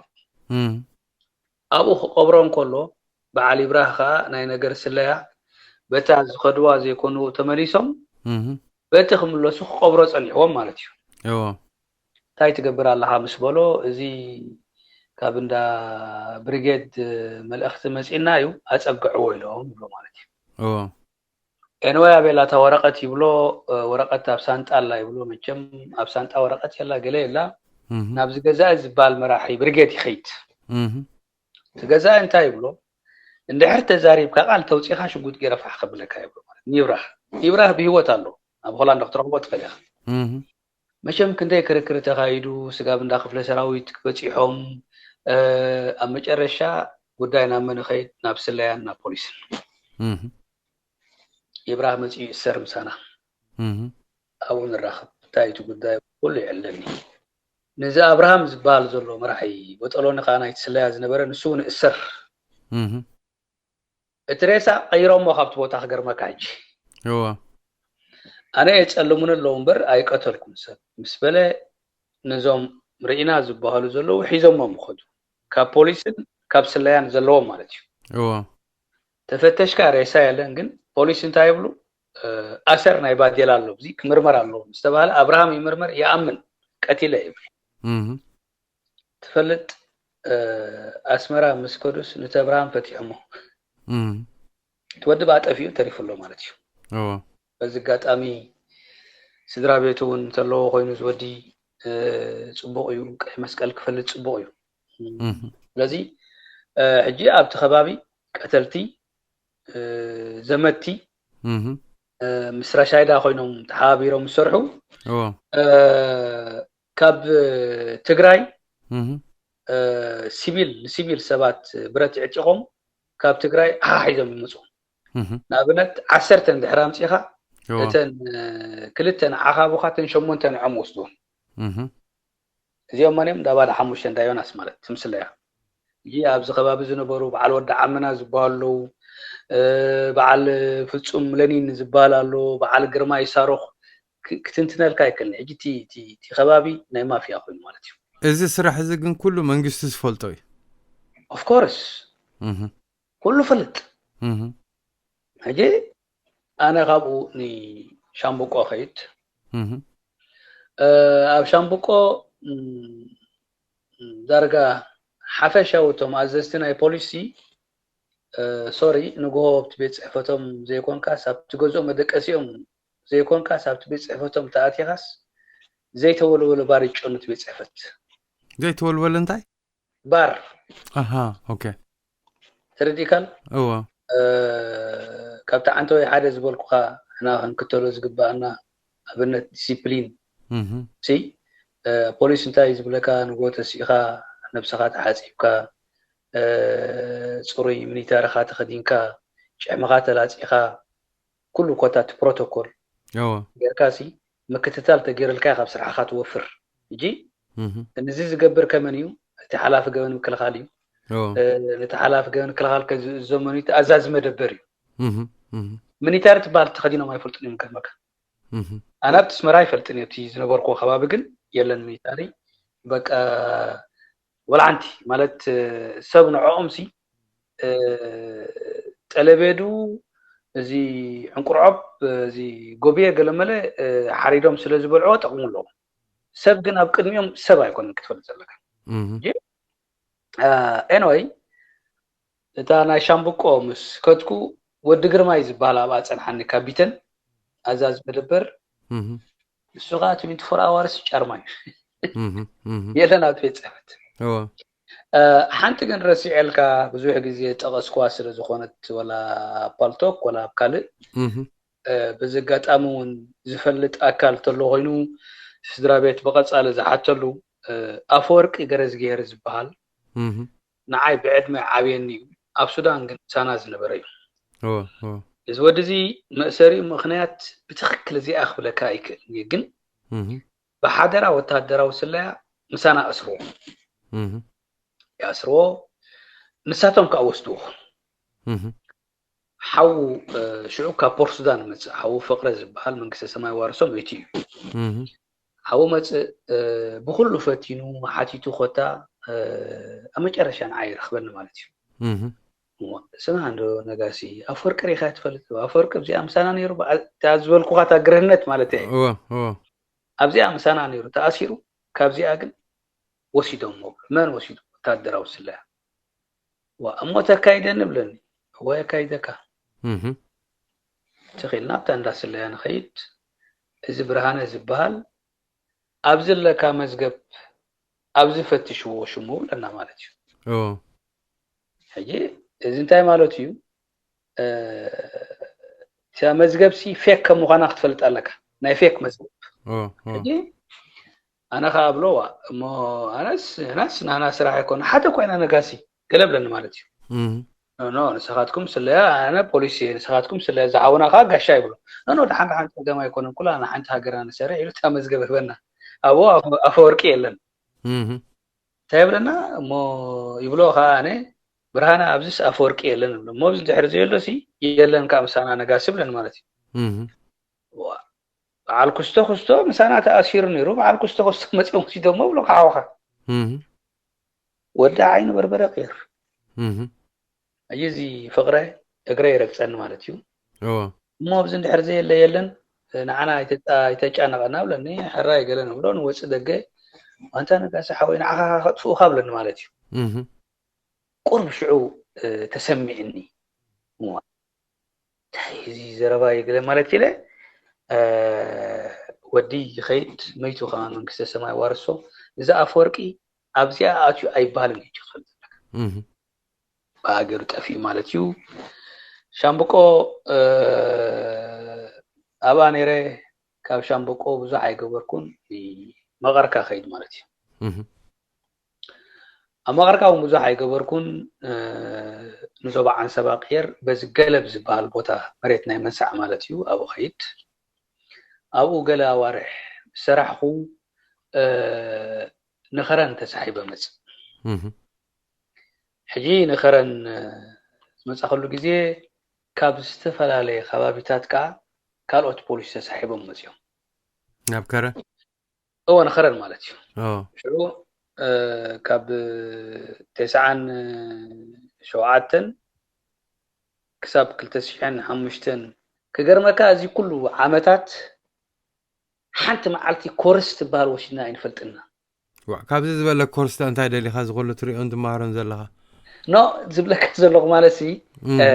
ኣብኡ ክቐብሮ እንከሎ በዓል ይብራህ ከዓ ናይ ነገር ስለያ በታ ዝኸድዋ ዘይኮኑ ተመሊሶም በቲ ክምለሱ ክቐብሮ ጸኒሕዎም ማለት እዩ። እንታይ ትገብር ኣለኻ ምስ በሎ፣ እዚ ካብ እንዳ ብሪጌድ መልእኽቲ መጺና እዩ፣ ኣጸግዕዎ ኢሎም ይብሎ ማለት እዩ። ኤንወይ ኣቤላ እታ ወረቐት ይብሎ። ወረቐት ኣብ ሳንጣ ኣላ ይብሎ። መቸም ኣብ ሳንጣ ወረቐት የላ ገለ የላ። ናብዚ ገዛኢ ዝበሃል መራሒ ብሪጌድ ይኸይድ። እቲ ገዛኢ እንታይ ይብሎ? እንድሕር ተዛሪብካ ቃል ተውፂኻ ሽጉጥ ገይረ ፋሕ ከብለካ ይብሎ ማለት ንይብራህ። ይብራህ ብህይወት ኣሎ፣ ኣብ ሆላንድ ክትረኽቦ ትኽእል ኢኻ። መቸም ክንደይ ክርክር ተኻይዱ፣ ስጋብ እንዳ ክፍለ ሰራዊት በፂሖም። ኣብ መጨረሻ ጉዳይ ናብ መን ይኸይድ? ናብ ስለያን ናብ ፖሊስን። ይብራህ መፂኡ ይእሰር ምሳና። ኣብኡ ንራኸብ። እንታይ እቲ ጉዳይ ኩሉ ይዕለኒ። ነዚ ኣብርሃም ዝበሃል ዘሎ መራሒ በጠሎኒ ከዓ ናይቲ ስለያ ዝነበረ ንሱ እውን እሰር። እቲ ሬሳ ቀይሮሞ ካብቲ ቦታ ክገርመካ ሕጂ። እወ። ኣነ የፀልሙኒ ኣለዉ እምበር ኣይቀተልኩም ሰብ ምስ በለ ነዞም ርኢና ዝበሃሉ ዘለዉ ሒዞሞም ይኸዱ። ካብ ፖሊስን ካብ ስለያን ዘለዎም ማለት እዩ። እወ። ተፈተሽካ ሬሳ የለን፣ ግን ፖሊስ እንታይ ይብሉ? ኣሰር ናይ ባዴላ ኣሎ፣ እዚ ክምርመር ኣለዎ ምስ ተባሃለ ኣብርሃም ይምርመር ይኣምን ቀቲለ ይብል። ትፈልጥ ኣስመራ ምስ ከዱስ ንተብርሃን ፈቲሖሞ። እቲ ወዲ ብኣ ጠፊኡ ተሪፉ ኣሎ ማለት እዩ። በዚ ኣጋጣሚ ስድራ ቤቱ እውን እንተለዎ ኮይኑ እዚ ወዲ ፅቡቕ እዩ፣ ቀይ መስቀል ክፈልጥ ፅቡቕ እዩ። እም። ስለዚ እ፣ ሕጂ ኣብቲ ከባቢ ቀተልቲ እ፣ ዘመትቲ እ፣ ምስ ራሻይዳ ኮይኖም ተሓባቢሮም ዝሰርሑ እ፣ ካብ ትግራይ እ፣ ሲቪል ንሲቪል ሰባት ብረት ይዕጢቖም ካብ ትግራይ ሓሒዞም ይመፁ። ንኣብነት ዓሰርተ እንድሕር ኣምፂኻ እተን እ፣ ክልተ ንዓኻ ኣቦኻ እተን ሸሞንተ ንዖም ወስድዎም። እዚኦም መን እዮም? ዳባዳ ሓሙሽተ እንዳ ዮናስ ማለት ትምስለያ። ሕጂ ኣብዚ ከባቢ ዝነበሩ በዓል ወዲ ዓመና ዝበሃሉ ኣለዉ፣ እ፣ በዓል ፍጹም ለኒን ዝበሃል ኣሎ፣ በዓል ግርማይ ሳሮኽ ክ- ክትንትነልካ ኣይክእልን። ሕጂ እቲ እቲ- እቲ ከባቢ ናይ ማፍያ ኮይኑ ማለት እዩ። እዚ ስራሕ እዚ ግን ኩሉ መንግስቲ ዝፈልጦ እዩ። ኦፍኮርስ እህ፣ ኩሉ ፈልጥ። እህ፣ ሕጂ ኣነ ካብኡ ንሻምብቆ ኸይድ እህ፣ እ፣ ኣብ ሻምብቆ ም፣ ዳርጋ ሓፈሻዊ እቶም ኣዘዝቲ ናይ ፖሊሲ እ፣ ሶሪ ንግሆ ኣብቲ ቤት ፅሕፈቶም ዘይኮንካስ ኣብቲ ገዝኦም መደቀሲኦም ዘይኮንካስ ኣብቲ ቤት ፅሕፈቶም ተኣቲኻስ ዘይተወልወለ ባር ይጨኑ እቲ ቤት ፅሕፈት። ዘይተወልወለ እንታይ? ባር። ኣሃ፣ ኦኬ። ተረዲእካል? እወ። እ፣ ካብቲ ዓንተወይ ሓደ ዝበልኩኻ ንሕና ክንክተሎ ዝግባኣና ኣብነት ዲሲፕሊን እህ፣ ሲ እ፣ ፖሊስ እንታይ ዝብለካ ንጎ ተሲእኻ ነብስኻ ተሓፂብካ እ፣ ፅሩይ ሚኒታርኻ ተኸዲንካ ጭሕምኻ ተላፂኻ ኩሉ ኮታ እቲ ፕሮቶኮል እወ። ጌርካ ሲ ምክትታል ተገይረልካ ካብ ስራሕኻ ትወፍር። ሕጂ እህ፣ ንዚ ዝገብር ከመን እዩ? እቲ ሓላፊ ገበን ምክልኻል እዩ። እወ። እ፣ ነቲ ሓላፊ ገበን ምክልኻል ከዝእዞ መን እዩ? እቲ ኣዛዚ መደበር እዩ። እህ፣ እህ፣ ሚኒታሪ ትበሃል ተኸዲኖም ኣይፈልጡን እዮም ከድመካ። እህ፣ ኣነ ኣብቲ ኣስመራ ኣይፈልጥን እየ፣ እቲ ዝነበርኩዎ ከባቢ ግን የለን ሚኒታሪ። በቃ ወላ ሓንቲ ማለት እ፣ ሰብ ንዕኦም ሲ እ፣ ጠለቤዱ እዚ ዕንቁርዖብ እዚ ጎብየ ገለመለ እ፣ ሓሪዶም ስለ ዝበልዕዎ ጠቕሙ ኣለዎም። ሰብ ግን ኣብ ቅድሚኦም ሰብ ኣይኮነን ክትፈልጥ ዘለካ። እህ፣ ግን ኤንወይ እታ ናይ ሻምብቆ ምስ ከድኩ ወዲ ግርማይ ዝበሃል ኣብኣ ፀንሓኒ ካቢተን ኣዛዚ መደበር እህ፣ ንሱ ከዓ ትዊንቲ ፎር ኣዋርስ ጫርማ እዩ እህ፣ እህ፣ የለን ኣብ ቤት ፅሕፈት እወ። እ፣ ሓንቲ ግን ረሲዐልካ ብዙሕ ግዜ ጠቐስኩዋ ስለ ዝኾነት ወላ ኣብ ፓልቶክ ወላ ኣብ ካልእ እህ፣ እ፣ በዚ ኣጋጣሚ እውን ዝፈልጥ ኣካል ተሎ ኮይኑ ስድራ ቤት ብቐፃሊ ዝሓተሉ እ፣ ኣፈወርቂ ገረዝግሄር ዝበሃል እህ፣ ንዓይ ብዕድመ ዓብየኒ እዩ። ኣብ ሱዳን ግን ምሳና ዝነበረ እዩ። እወ፣ እወ። እዚ ወዲ እዚ መእሰሪኡ ምኽንያት ብትኽክል እዚኣ ክብለካ ኣይክእልን እየ፣ ግን እህ፣ ብሓደራ ወታደራዊ ስለያ ምሳና ኣስርዎ። እህ፣ ይኣስርዎ፣ ንሳቶም ከዓ ወስድዎ። እህ፣ ሓዉ እ፣ ሽዑ ካብ ፖርት ሱዳን መፅእ ሓዉ ፍቕረ ዝበሃል መንግስተ ሰማይ ዋርሶም እቲ እዩ። እህ፣ ሓዉ መፅእ እ፣ ብኩሉ ፈቲኑ ሓቲቱ ኮታ እ፣ ኣብ መጨረሻ ንዓይ ይረኽበኒ ማለት እዩ። እህ፣ እሞ፣ ስማ እንዶ ነጋሲ ኣፈወርቂ ሪኢኻ ትፈልጥ ዶ? ኣፈወርቂ ኣብዚኣ ምሳና ነይሩ በዓል እታ ዝበልኩኻ እታ ግርህነት ማለት እየ። እወ፣ እወ። ኣብዚኣ ምሳና ነይሩ ተኣሲሩ ካብዚኣ ግን ወሲዶሞ። መን ወሲዱ? ወታደራዊ ስለያ። ዋ እሞ ተካይደኒ ብለኒ። እወ የካይደካ። እህ፣ ትኺልና ኣብታ እንዳ ስለያ ንኸይድ። እዚ ብርሃነ ዝበሃል ኣብዚ ኣለካ መዝገብ ኣብዚ ፈትሽዎ ሽሙ ብለና ማለት እዩ። እወ። ሕጂ እዚ እንታይ ማለት እዩ? እ፣ እታ መዝገብ ሲ ፌክ ከም ምዃና ክትፈልጥ ኣለካ። ናይ ፌክ መዝገብ። እወ፣ እወ። ሕጂ ኣነ ከዓ እብሎ ዋ እሞ ኣነስ ኣነስ ናና ስራሕ ኣይኮነ ሓደ ኮይና ነጋሲ ገለ ብለኒ ማለት እዩ። እህ፣ ኖ ኖ ንስኻትኩም ስለያ ኣነ ፖሊስ እየ ንስኻትኩም ስለያ ዝሓውና ከዓ ጋሻ ይብሎ። ኖ ኖ ደሓን ደሓን ፀገም ኣይኮነን ኩላ ንሓንቲ ሃገርና ንሰርሕ ኢሉ እታ መዝገብ ህበና። ኣብኡ ኣፈ- ኣፈወርቂ የለን። እህ፣ እንታይ ይብለና እሞ ይብሎ ከዓ ኣነ ብርሃነ ኣብዚስ ኣፈወርቂ የለን እብሎ እሞ ኣብዚ ድሕሪ ዘየሎ ሲ የለን ከዓ ምሳና ነጋሲ ብለን ማለት እዩ። እህ፣ ዋ፣ በዓል ኩስቶ ኩስቶ ምሳና ተኣሲሩ ነይሩ በዓል ኩስቶ ኩስቶ መፅኦም ወሲዶሞ ብሎ ከዓ ሓውኻ እህ፣ ወዲ ዓይኒ በርበረ ቀይር እህ፣ ኣየ እዚ ፍቕረ እግረ ይረግፀኒ ማለት እዩ። እወ። እሞ ኣብዚ እንድሕር ዘየለ የለን ንዓና ኣይተጫ- ኣይተጫነቐና ብለኒ። ሕራይ ገለ ንብሎ ንወፅእ ደገ ኣንታ ነጋሲ ሓወይ ንዓኻ ከጥፍኡኻ ብለኒ ማለት እዩ። እህ። ቁሩብ ሽዑ እ፣ ተሰሚዕኒ። እዋ፣ እንታይ እዚ ዘረባ ይግለ ማለት ኢለ እ፣ ወዲ ይኸይድ መይቱ ከማን መንግስተ ሰማይ ዋርሶ። እዚ ኣፈወርቂ ኣብዚኣ ኣትዩ ኣይባልን እዩ ትኽእል ዘለካ። እህ ብሃገሩ ጠፊኡ ማለት እዩ። ሻምብቆ እ፣ ኣብኣ ነይረ። ካብ ሻምብቆ ብዙሕ ኣይገበርኩን። መቐርካ ከይድ ማለት እዩ። እህ ኣብ መቐርካ እውን ብዙሕ ኣይገበርኩን። እ፣ ንዞባ ዓንሰባ ቅየር በዚ ገለብ ዝበሃል ቦታ መሬት ናይ መንሳዕ ማለት እዩ። ኣብኡ ከይድ ኣብኡ ገለ ኣዋርሕ ሰራሕኹ። እ፣ ንኸረን ተሳሒበ መጽእ። እህ ሕጂ ንኸረን እ፣ ዝመጻኸሉ ግዜ ካብ ዝተፈላለየ ከባቢታት ከኣ ካልኦት ፖሊስ ተሳሒቦም መጽዮም። ናብ ከረ እወ ንኸረን ማለት እዩ። ኦ ሽዑ እ፣ ካብ ተስዓን ሸውዓተን ክሳብ ክልተ ሽሕን ሓሙሽተን ክገርመካ እዚ ኩሉ ዓመታት ሓንቲ መዓልቲ ኮርስ ትበሃል ወሲድና ኣይንፈልጥና። ዋ፣ ካብዚ ዝበለ ኮርስታ እንታይ ደሊኻ ዝኮሉ ትሪኦን ትመሃሮን ዘለኻ? ኖ ዝብለካ ዘለኹ ማለት ሲ እም፣ እ፣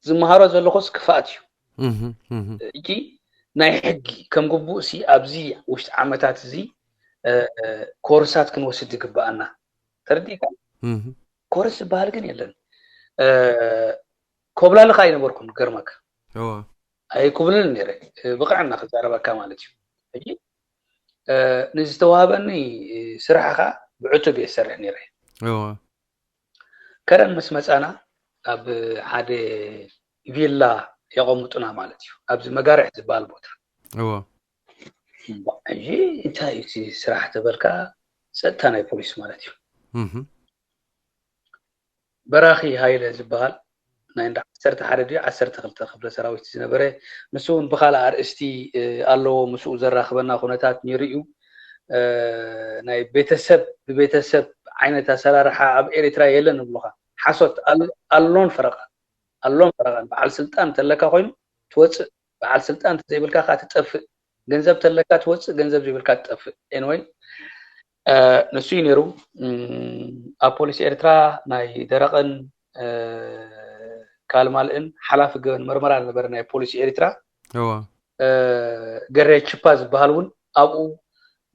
ዝመሃሮ ዘለኹስ ክፋኣት እዩ። እህ እህ እጂ ናይ ሕጊ ከም ግቡእ ሲ ኣብዚ ውሽጢ ዓመታት እዚ እ፣ ኮርሳት ክንወስድ ይግበኣና። ተረዲእካ? እህ ኮርስ ዝበሃል ግን የለን። እ፣ ኮብላሊ ከኣ ኣይነበርኩን ክገርመካ። እዋ ኣይኩብልል ነይረ። እ፣ ብቕዕና ክዛረበካ ማለት እዩ። ሕጂ እ፣ ንዝተዋህበኒ እ፣ ስራሕ ከኣ ብዕቱብ እየ ዝሰርሕ ነይረ። እዋ ከረን ምስ መጻና ኣብ ሓደ ቪላ የቐምጡና ማለት እዩ። ኣብዚ መጋርሕ ዝበሃል ቦታ። እዋ እምቧ፣ ሕጂ እንታይ እዩ እቲ ስራሕ ተበልካ ጸጥታ ናይ ፖሊስ ማለት እዩ። እህ በራኺ ሃይለ ዝበሃል ናይ እንዳ ዓሰርተ ሓደ ድዩ ዓሰርተ ክልተ ክፍለ ሰራዊት ዝነበረ ንሱ እውን ብኻልእ ኣርእስቲ እ፣ ኣለዎ። ምስኡ ዘራኽበና ኩነታት ነይሩ እዩ። እ፣ ናይ ቤተሰብ ብቤተሰብ ዓይነት ኣሰራርሓ ኣብ ኤርትራ የለን ንብሉኻ። ሓሶት ኣል- ኣሎን ፈረቓን ኣሎን ፈረቓን በዓል ስልጣን እንተለካ ኮይኑ ትወፅእ፣ በዓል ስልጣን እንተዘይብልካ ከዓ ትጠፍእ። ገንዘብ ተለካ ትወፅእ፣ ገንዘብ ዘይብልካ ትጠፍእ። ኤንወይ ንሱ እዩ ነይሩ። እም፣ ኣብ ፖሊስ ኤርትራ ናይ ደረቕን እ፣ ካልማልእን ሓላፊ ገበን መርመራ ዝነበረ ናይ ፖሊስ ኤርትራ እዋ እ፣ ገሬ ችፓ ዝበሃል እውን ኣብኡ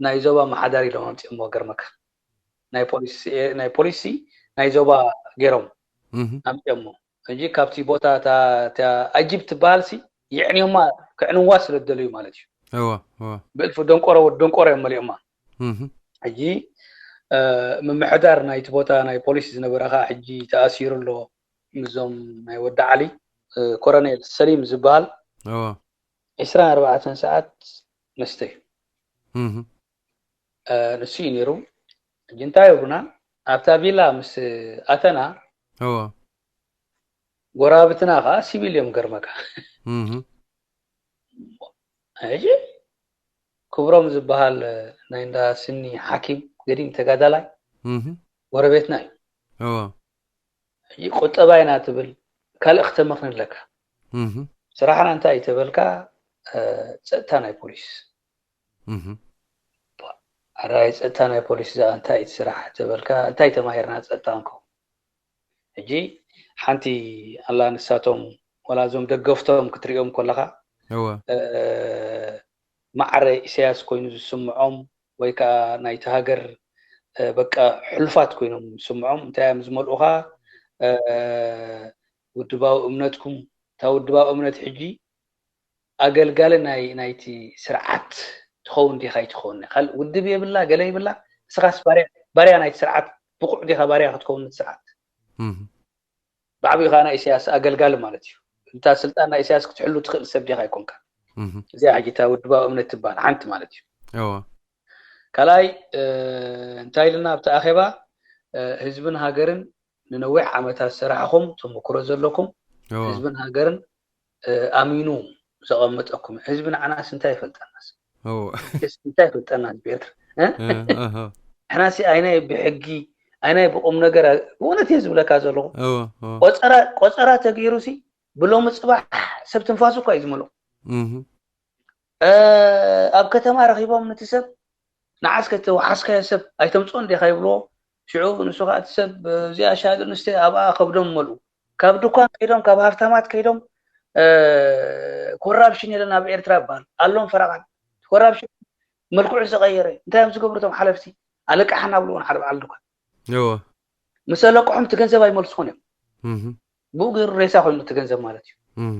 ናይ ዞባ መሓዳሪ ኢሎም ኣምፅኦሞ። ገርመካ ናይ ፖሊስ ናይ ፖሊሲ ናይ ዞባ ገይሮም እህ ኣምፅኦሞ። ሕጂ ካብቲ ቦታ እታ እታ ኣጂብ ትበሃል ሲ የዕንዮማ፣ ክዕንዋ ስለ ዝደለዩ ማለት እዩ። እዋ እዋ ብእልፊ ደንቆሮ ወዲ ደንቆሮ እዮም መሊኦማ። እህ ሕጂ እ፣ ምምሕዳር ናይቲ ቦታ ናይ ፖሊስ ዝነበረ ከዓ ሕጂ ተኣሲሩ ኣሎ። ምስዞም ናይ ወዲ ዓሊ እ፣ ኮረኔል ሰሊም ዝበሃል እዋ ዕስራን ኣርባዕተን ሰዓት መስተ እዩ። እህ እ፣ ንሱ እዩ ነይሩ። ሕጂ እንታይ ይብሉና ኣብታ ቪላ ምስ ኣተና እዋ ጎረባብትና ከዓ ሲቪል እዮም። ገርመካ እህ ሕጂ ክብሮም ዝበሃል ናይ እንዳ ስኒ ሓኪም ገዲም ተጋዳላይ እህ ጎረቤትና እዩ። እዋ ሕጂ ቁጠባ ኢና ትብል ካልእ ክተመኽንለካ እህ ስራሕና እንታይ እዩ ተበልካ እ፣ ጸጥታ ናይ ፖሊስ እህ ኣራይ ጸጥታ ናይ ፖሊስ እዛ እንታይ እቲ ስራሕ ተበልካ እንታይ ተማሂርና ጸጥታ እንከው ሕጂ ሓንቲ ኣላ ንሳቶም ወላ እዞም ደገፍቶም ክትሪኦም ከለኻ እዋ እ፣ ማዕረ ኢሳያስ ኮይኑ ዝስምዖም ወይ ከዓ ናይቲ ሃገር እ፣ በቃ ሕሉፋት ኮይኖም ዝስምዖም እንታይ እዮም ዝመልኡኻ እ፣ ውድባዊ እምነትኩም እታ ውድባዊ እምነት ሕጂ ኣገልጋሊ ናይ ናይቲ ስርዓት ትኸውን ዲኻ ይትኸውን ካልእ ውድብ የብላ ገለ ይብላ። እስኻስ ባርያ ባርያ ናይቲ ስርዓት ብቑዕ ዲኻ ባርያ ክትኸውን እቲ ስርዓት እህ ብዓብዩ ከዓ ናይ ኢሳያስ ኣገልጋሊ ማለት እዩ። እንታ ስልጣን ናይ ኢሳያስ ክትሕሉ ትኽእል ሰብ ዲኻ ኣይኮንካ። እህ እዚኣ ሕጂ እታ ውድባዊ እምነት ትበሃል ሓንቲ ማለት እዩ። እዋ ካልኣይ እ፣ እንታይ ኢልና ኣብቲ ኣኼባ እ፣ ህዝብን ሃገርን ንነዊሕ ዓመታት ዝሰራሕኹም ተመክሮ ዘለኩም እዋ ህዝብን ሃገርን እ፣ ኣሚኑ ዘቐመጠኩም ህዝቢ ንዓናስ እንታይ ይፈልጠናስ እዋ እንታይ ይፈልጠና ህዝቢ ኤርትራ እ? እ፣ እህ ንሕናሲ ኣይናይ ብሕጊ ኣይናይ ብቁም ነገር ብእውነት እየ ዝብለካ ዘለኹ እዋ እዋ ቆፀራ ቆፀራ ተገይሩ ሲ ብሎሚ ፅባሕ ሰብ ትንፋሱ እኳ እዩ ዝመልኦ። እህ እ፣ ኣብ ከተማ ረኺቦም ነቲ ሰብ ንዓስ ከተወሓስካዮ ሰብ ኣይተምፅኦን ዲኻ ይብልዎ። ሽዑ ንሱ ከዓ እቲ ሰብ እዚኣ ሻል ኣንስተ ኣብኣ ከብዶም መልኡ። ካብ ድኳን ከይዶም ካብ ሃፍታማት ከይዶም እ፣ ኮራፕሽን የለን ኣብ ኤርትራ ይበሃል ኣሎም ፈረቓን ኮራፕሽን መልክዑ ዝቐየረ እንታይ እዮም ዝገብሩ እቶም ሓለፍቲ ኣለቃሕና ብልዎ ንሓደ በዓል ድኳን። እዎ ምስ ኣለቅሖም እቲ ገንዘብ ኣይመልስኹን እዮም። እህ ብኡ ገይሩ ሬሳ ኮይኑ እቲ ገንዘብ ማለት እዩ። እህ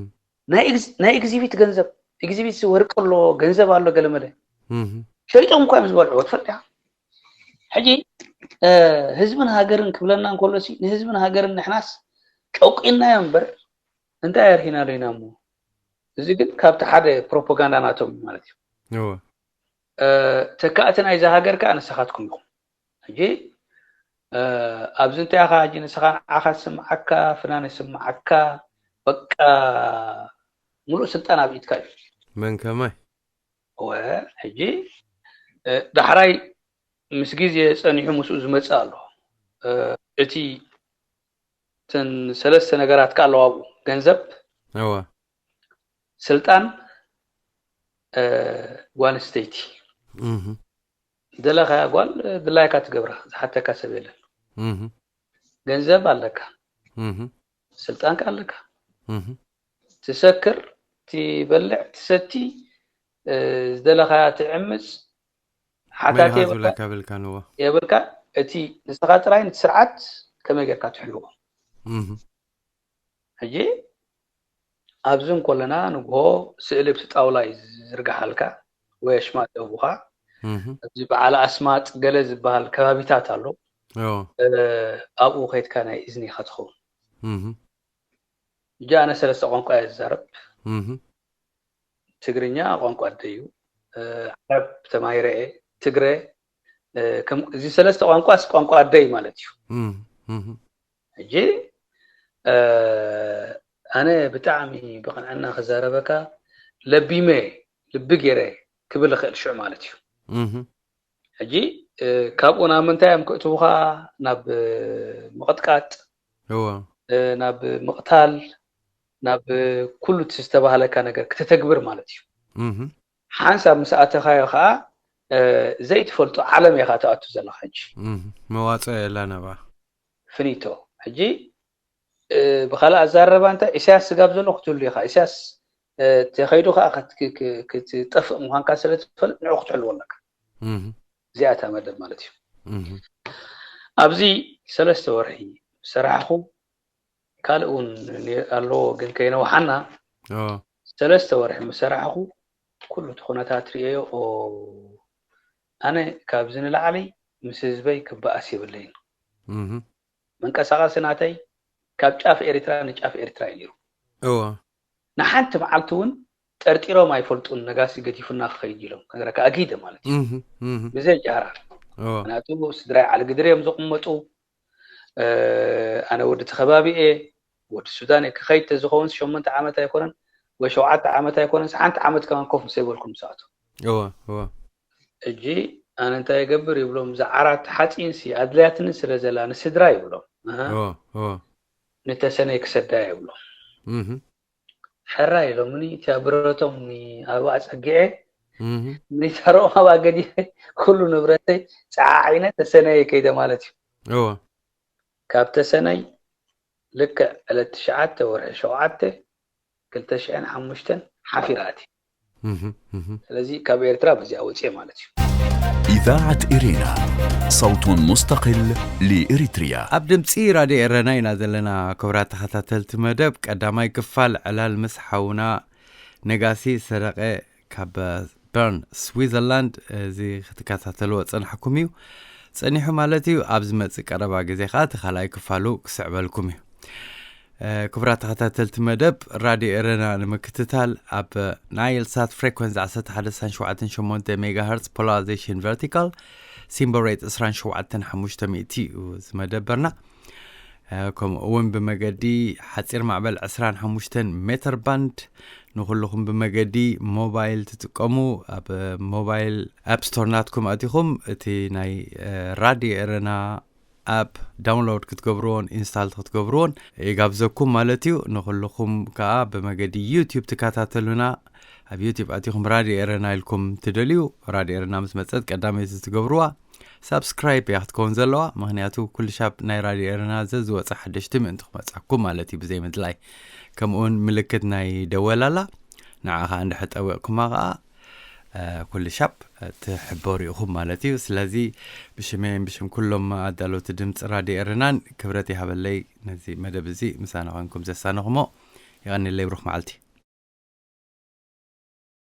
ናይ ኤግዝ- ናይ ኤግዚቢት ገንዘብ፣ ኤግዚቢት ወርቂ ኣሎ፣ ገንዘብ ኣሎ፣ ገለመለ እህ ሸይጦም እኳ እዮም ዝበልዕዎ፣ ትፈልጥ ኢኻ። ሕጂ እ፣ ህዝብን ሃገርን ክብለና እንከሎ ሲ ንህዝብን ሃገርን ንሕናስ ጨቂንናዮ እምበር እንታይ ኣርሂናሉ ኢና እሞ። እዚ ግን ካብቲ ሓደ ፕሮፓጋንዳ ናቶም እዩ ማለት እዩ። እዎ እ፣ ተካእቲ ናይዛ ሃገር ከዓ ንስኻትኩም ኢኹም። ሕጂ እ፣ ኣብዚ እንታይ ኢኻ ሕጂ ንስኻ ንዓኻ ዝስምዓካ ፍናን ይስምዓካ፣ በቃ ሙሉእ ስልጣን ኣብ ኢድካ እዩ። መን ከማይ እወ ሕጂ እ፣ ዳሕራይ ምስ ግዜ ጸኒሑ ምስኡ ዝመጽእ ኣሎ። እ፣ እቲ እተን ሰለስተ ነገራት ከ ኣለዋ ኣብኡ፣ ገንዘብ፣ እዎ ስልጣን፣ እ፣ ጓል ኣንስተይቲ። እህ ደለኻያ ጓል እ፣ ድላይካ ትገብራ፣ ዝሓተካ ሰብ የለን። እህ ገንዘብ ኣለካ፣ እህ ስልጣን ከ ኣለካ፣ እህ ትሰክር፣ ትበልዕ፣ ትሰቲ፣ እ፣ ዝደለኻያ ትዕምፅ፣ ሓታቲ መን ኢኻ የብልካ ዝብለካ ብልካ ንዎ የብልካ። እቲ ንስኻ ጥራይ ነቲ ስርዓት ከመይ ጌርካ ትሕልዎ። እህ ሕጂ ኣብዚ እንኮለና ንግሆ ስእሊ ኣብቲ ጣውላ እዩ ዝዝርግሓልካ ወይ ኣሽማት ደቡኻ። እህ ኣብዚ በዓል ኣስማጥ ገለ ዝበሃል ከባቢታት ኣሎ። እዎ እ፣ ኣብኡ ከይድካ ናይ እዝኒኻ ትኸውን። እህ እጂ ኣነ ሰለስተ ቋንቋ እየ ዝዛረብ። እህ ትግርኛ ቋንቋ ኣደይ እዩ። እ፣ ዓረብ ተማሂረ እየ፣ ትግረ፣ እ፣ ከም እዚ ሰለስተ ቋንቋስ ቋንቋ ኣደይ ማለት እዩ። እህ እህ ሕጂ እ፣ ኣነ ብጣዕሚ ብቕንዕና ክዛረበካ ለቢመ ልቢ ገይረ ክብል እኽእል ሽዑ ማለት እዩ። እህ ሕጂ እ፣ ካብኡ ናብ ምንታይ እዮም ክእትዉኻ? ናብ እ፣ ምቕጥቃጥ፣ እዎ እ፣ ናብ ምቕታል፣ ናብ እ፣ ኩሉ እቲ ዝተባህለካ ነገር ክተተግብር ማለት እዩ። እህ ሓንሳብ ምስ ኣተኻዮ ከዓ እ፣ ዘይትፈልጦ ዓለም ኢኻ ትኣቱ ዘለኻ። ሕጂ እህ መዋፅኦ የላን ኣብኣ ፍኒቶ። ሕጂ እ፣ ብኻልእ ኣዛረባ እንታይ ኢሳያስ ስጋብ ዘሎ ክትህሉ ኢኻ። ኢሳያስ እ፣ ተኸይዱ ከዓ ክት- ክ- ክ- ክትጠፍእ ምዃንካ ስለ ትፈልጥ ንዑ ክትሕልዎ ኣለካ። እህ እዚኣታ መደብ ማለት እዩ። እህ ኣብዚ ሰለስተ ወርሒ ሰራሕኹ፣ ካልእ እውን ነ- ኣለዎ ግን ከይነውሓና፣ እዎ ሰለስተ ወርሒ ምስ ሰራሕኹ ኩሉ እቲ ኩነታት ርእየዮ። ኦ፣ ኣነ ካብዚ ንላዕሊ ምስ ህዝበይ ክበኣስ የብለይን። እህ መንቀሳቐሲ ናተይ ካብ ጫፍ ኤርትራ ንጫፍ ኤርትራ እዩ ነይሩ። እዎ ንሓንቲ መዓልቲ እውን ጠርጢሮም ኣይፈልጡን፣ ነጋሲ ገዲፉና ክኸይድ ኢሎም፣ ከነረካ ኣጊደ ማለት እዩ። እህ እህ ብዘይ ጃህራ። እዎ ምክንያቱ ስድራይ ዓሊ ግድሪ እዮም ዝቕመጡ። እ፣ ኣነ ወዲ እቲ ከባቢ እየ፣ ወዲ ሱዳን እየ። ክኸይድ ተዝኸውን ሸሞንተ ዓመት ኣይኮነን ወይ ሸውዓተ ዓመት ኣይኮነን፣ ሓንቲ ዓመት ከማን ኮፍ ምስ ኣይበልኩ ምስኣቶም። እዎ እዎ እጂ ኣነ እንታይ ይገብር ይብሎም፣ እዛ ዓራት ሓፂንሲ ኣድልያትኒ ስለ ዘላ ንስድራ ይብሎም። ኣሃ፣ እዎ እዎ ንተሰነይ ክሰዳ ይብሎም። እህ ሕራ ኢሎምኒ፣ እቲያ ብረቶም ኣብኣ ፀጊዐ፣ እህ ሚሊታሮም ኣብኣ ገዲፈ፣ ኩሉ ንብረተይ ፀዓዒነ ተሰነየ ከይደ ማለት እዩ። እዎ ካብ ተሰነይ ልክዕ ዕለት ትሽዓተ ወርሒ ሸውዓተ ክልተ ሽሕን ሓሙሽተን ሓፊራቲ። እህ እህ ስለዚ ካብ ኤርትራ በዚኣ ወፅየ ማለት እዩ። إذاعة إرينا، صوت مستقل لإريتريا. ኣብ ድምፂ ራድዮ ኤረና ኢና ዘለና። ክቡራት ተኸታተልቲ መደብ፣ ቀዳማይ ክፋል ዕላል ምስ ሓውና ነጋሲ ሰረቐ ካብ በርን ስዊዘርላንድ እዚ ክትከታተልዎ ዝጸናሕኩም እዩ። ጸኒሑ ማለት እዩ። ኣብ ዝመጽእ ቀረባ ግዜ ከኣ እቲ ካልኣይ ክፋሉ ክስዕበልኩም እዩ። እ፣ ክቡራት ተኸታተልቲ መደብ፣ ራድዮ ኤረና ንምክትታል ኣብ ናይል ሳት ፍሬኮንስ ዓሰርተ ሓደ ነጥቢ ሸውዓተ ሸሞንተ ሜጋሃርትዝ፣ ፖላራይዜሽን ቨርቲካል፣ ሲምቦል ሬት ዕስራን ሸውዓተን ሓሙሽተ ሚእቲ እዩ እዚ መደበርና። እ፣ ከምኡ እውን ብመገዲ ሓጺር ማዕበል ዕስራን ሓሙሽተን ሜተር ባንድ ንኹልኹም ብመገዲ ሞባይል ትጥቀሙ፣ ኣብ ሞባይል ኣፕ ስቶር ናትኩም ኣቲኹም እቲ ናይ፣ እ፣ ራድዮ ኤረና ኣፕ ዳውንሎድ ክትገብርዎን ኢንስታል ክትገብርዎን ይጋብዘኩም ማለት እዩ። ንኹልኹም ከኣ ብመገዲ ዩቲዩብ ትከታተሉና፣ ኣብ ዩቲዩብ ኣቲኹም ራድዮ ኤረና ኢልኩም ትደልዩ፣ ራድዮ ኤረና ምስ መጸት ቀዳመይቲ ትገብርዋ ሳብስክራይብ እያ ክትከውን ዘለዋ። ምኽንያቱ ኩሉ ሻብ ናይ ራድዮ ኤረና ዘዝወጸ ሓደሽቲ ምእንቲ ክመጻኩም ማለት እዩ ብዘይ ምድላይ። ከምኡውን ምልክት ናይ ደወል ኣላ፣ ንዓ ኸኣ እንድሕር ጠዊቕኩማ ኸኣ ኩሉ ሻብ ትሕበሩ ኢኹም ማለት እዩ። ስለዚ ብሽመይን ብሽም ኩሎም ኣዳለውቲ ድምፂ ራድዮ ኤረናን ክብረት ይሃበለይ፣ ነዚ መደብ እዚ ምሳና ኮንኩም ዘሳነኹሞ። የቐኒለይ፣ ብሩኽ መዓልቲ።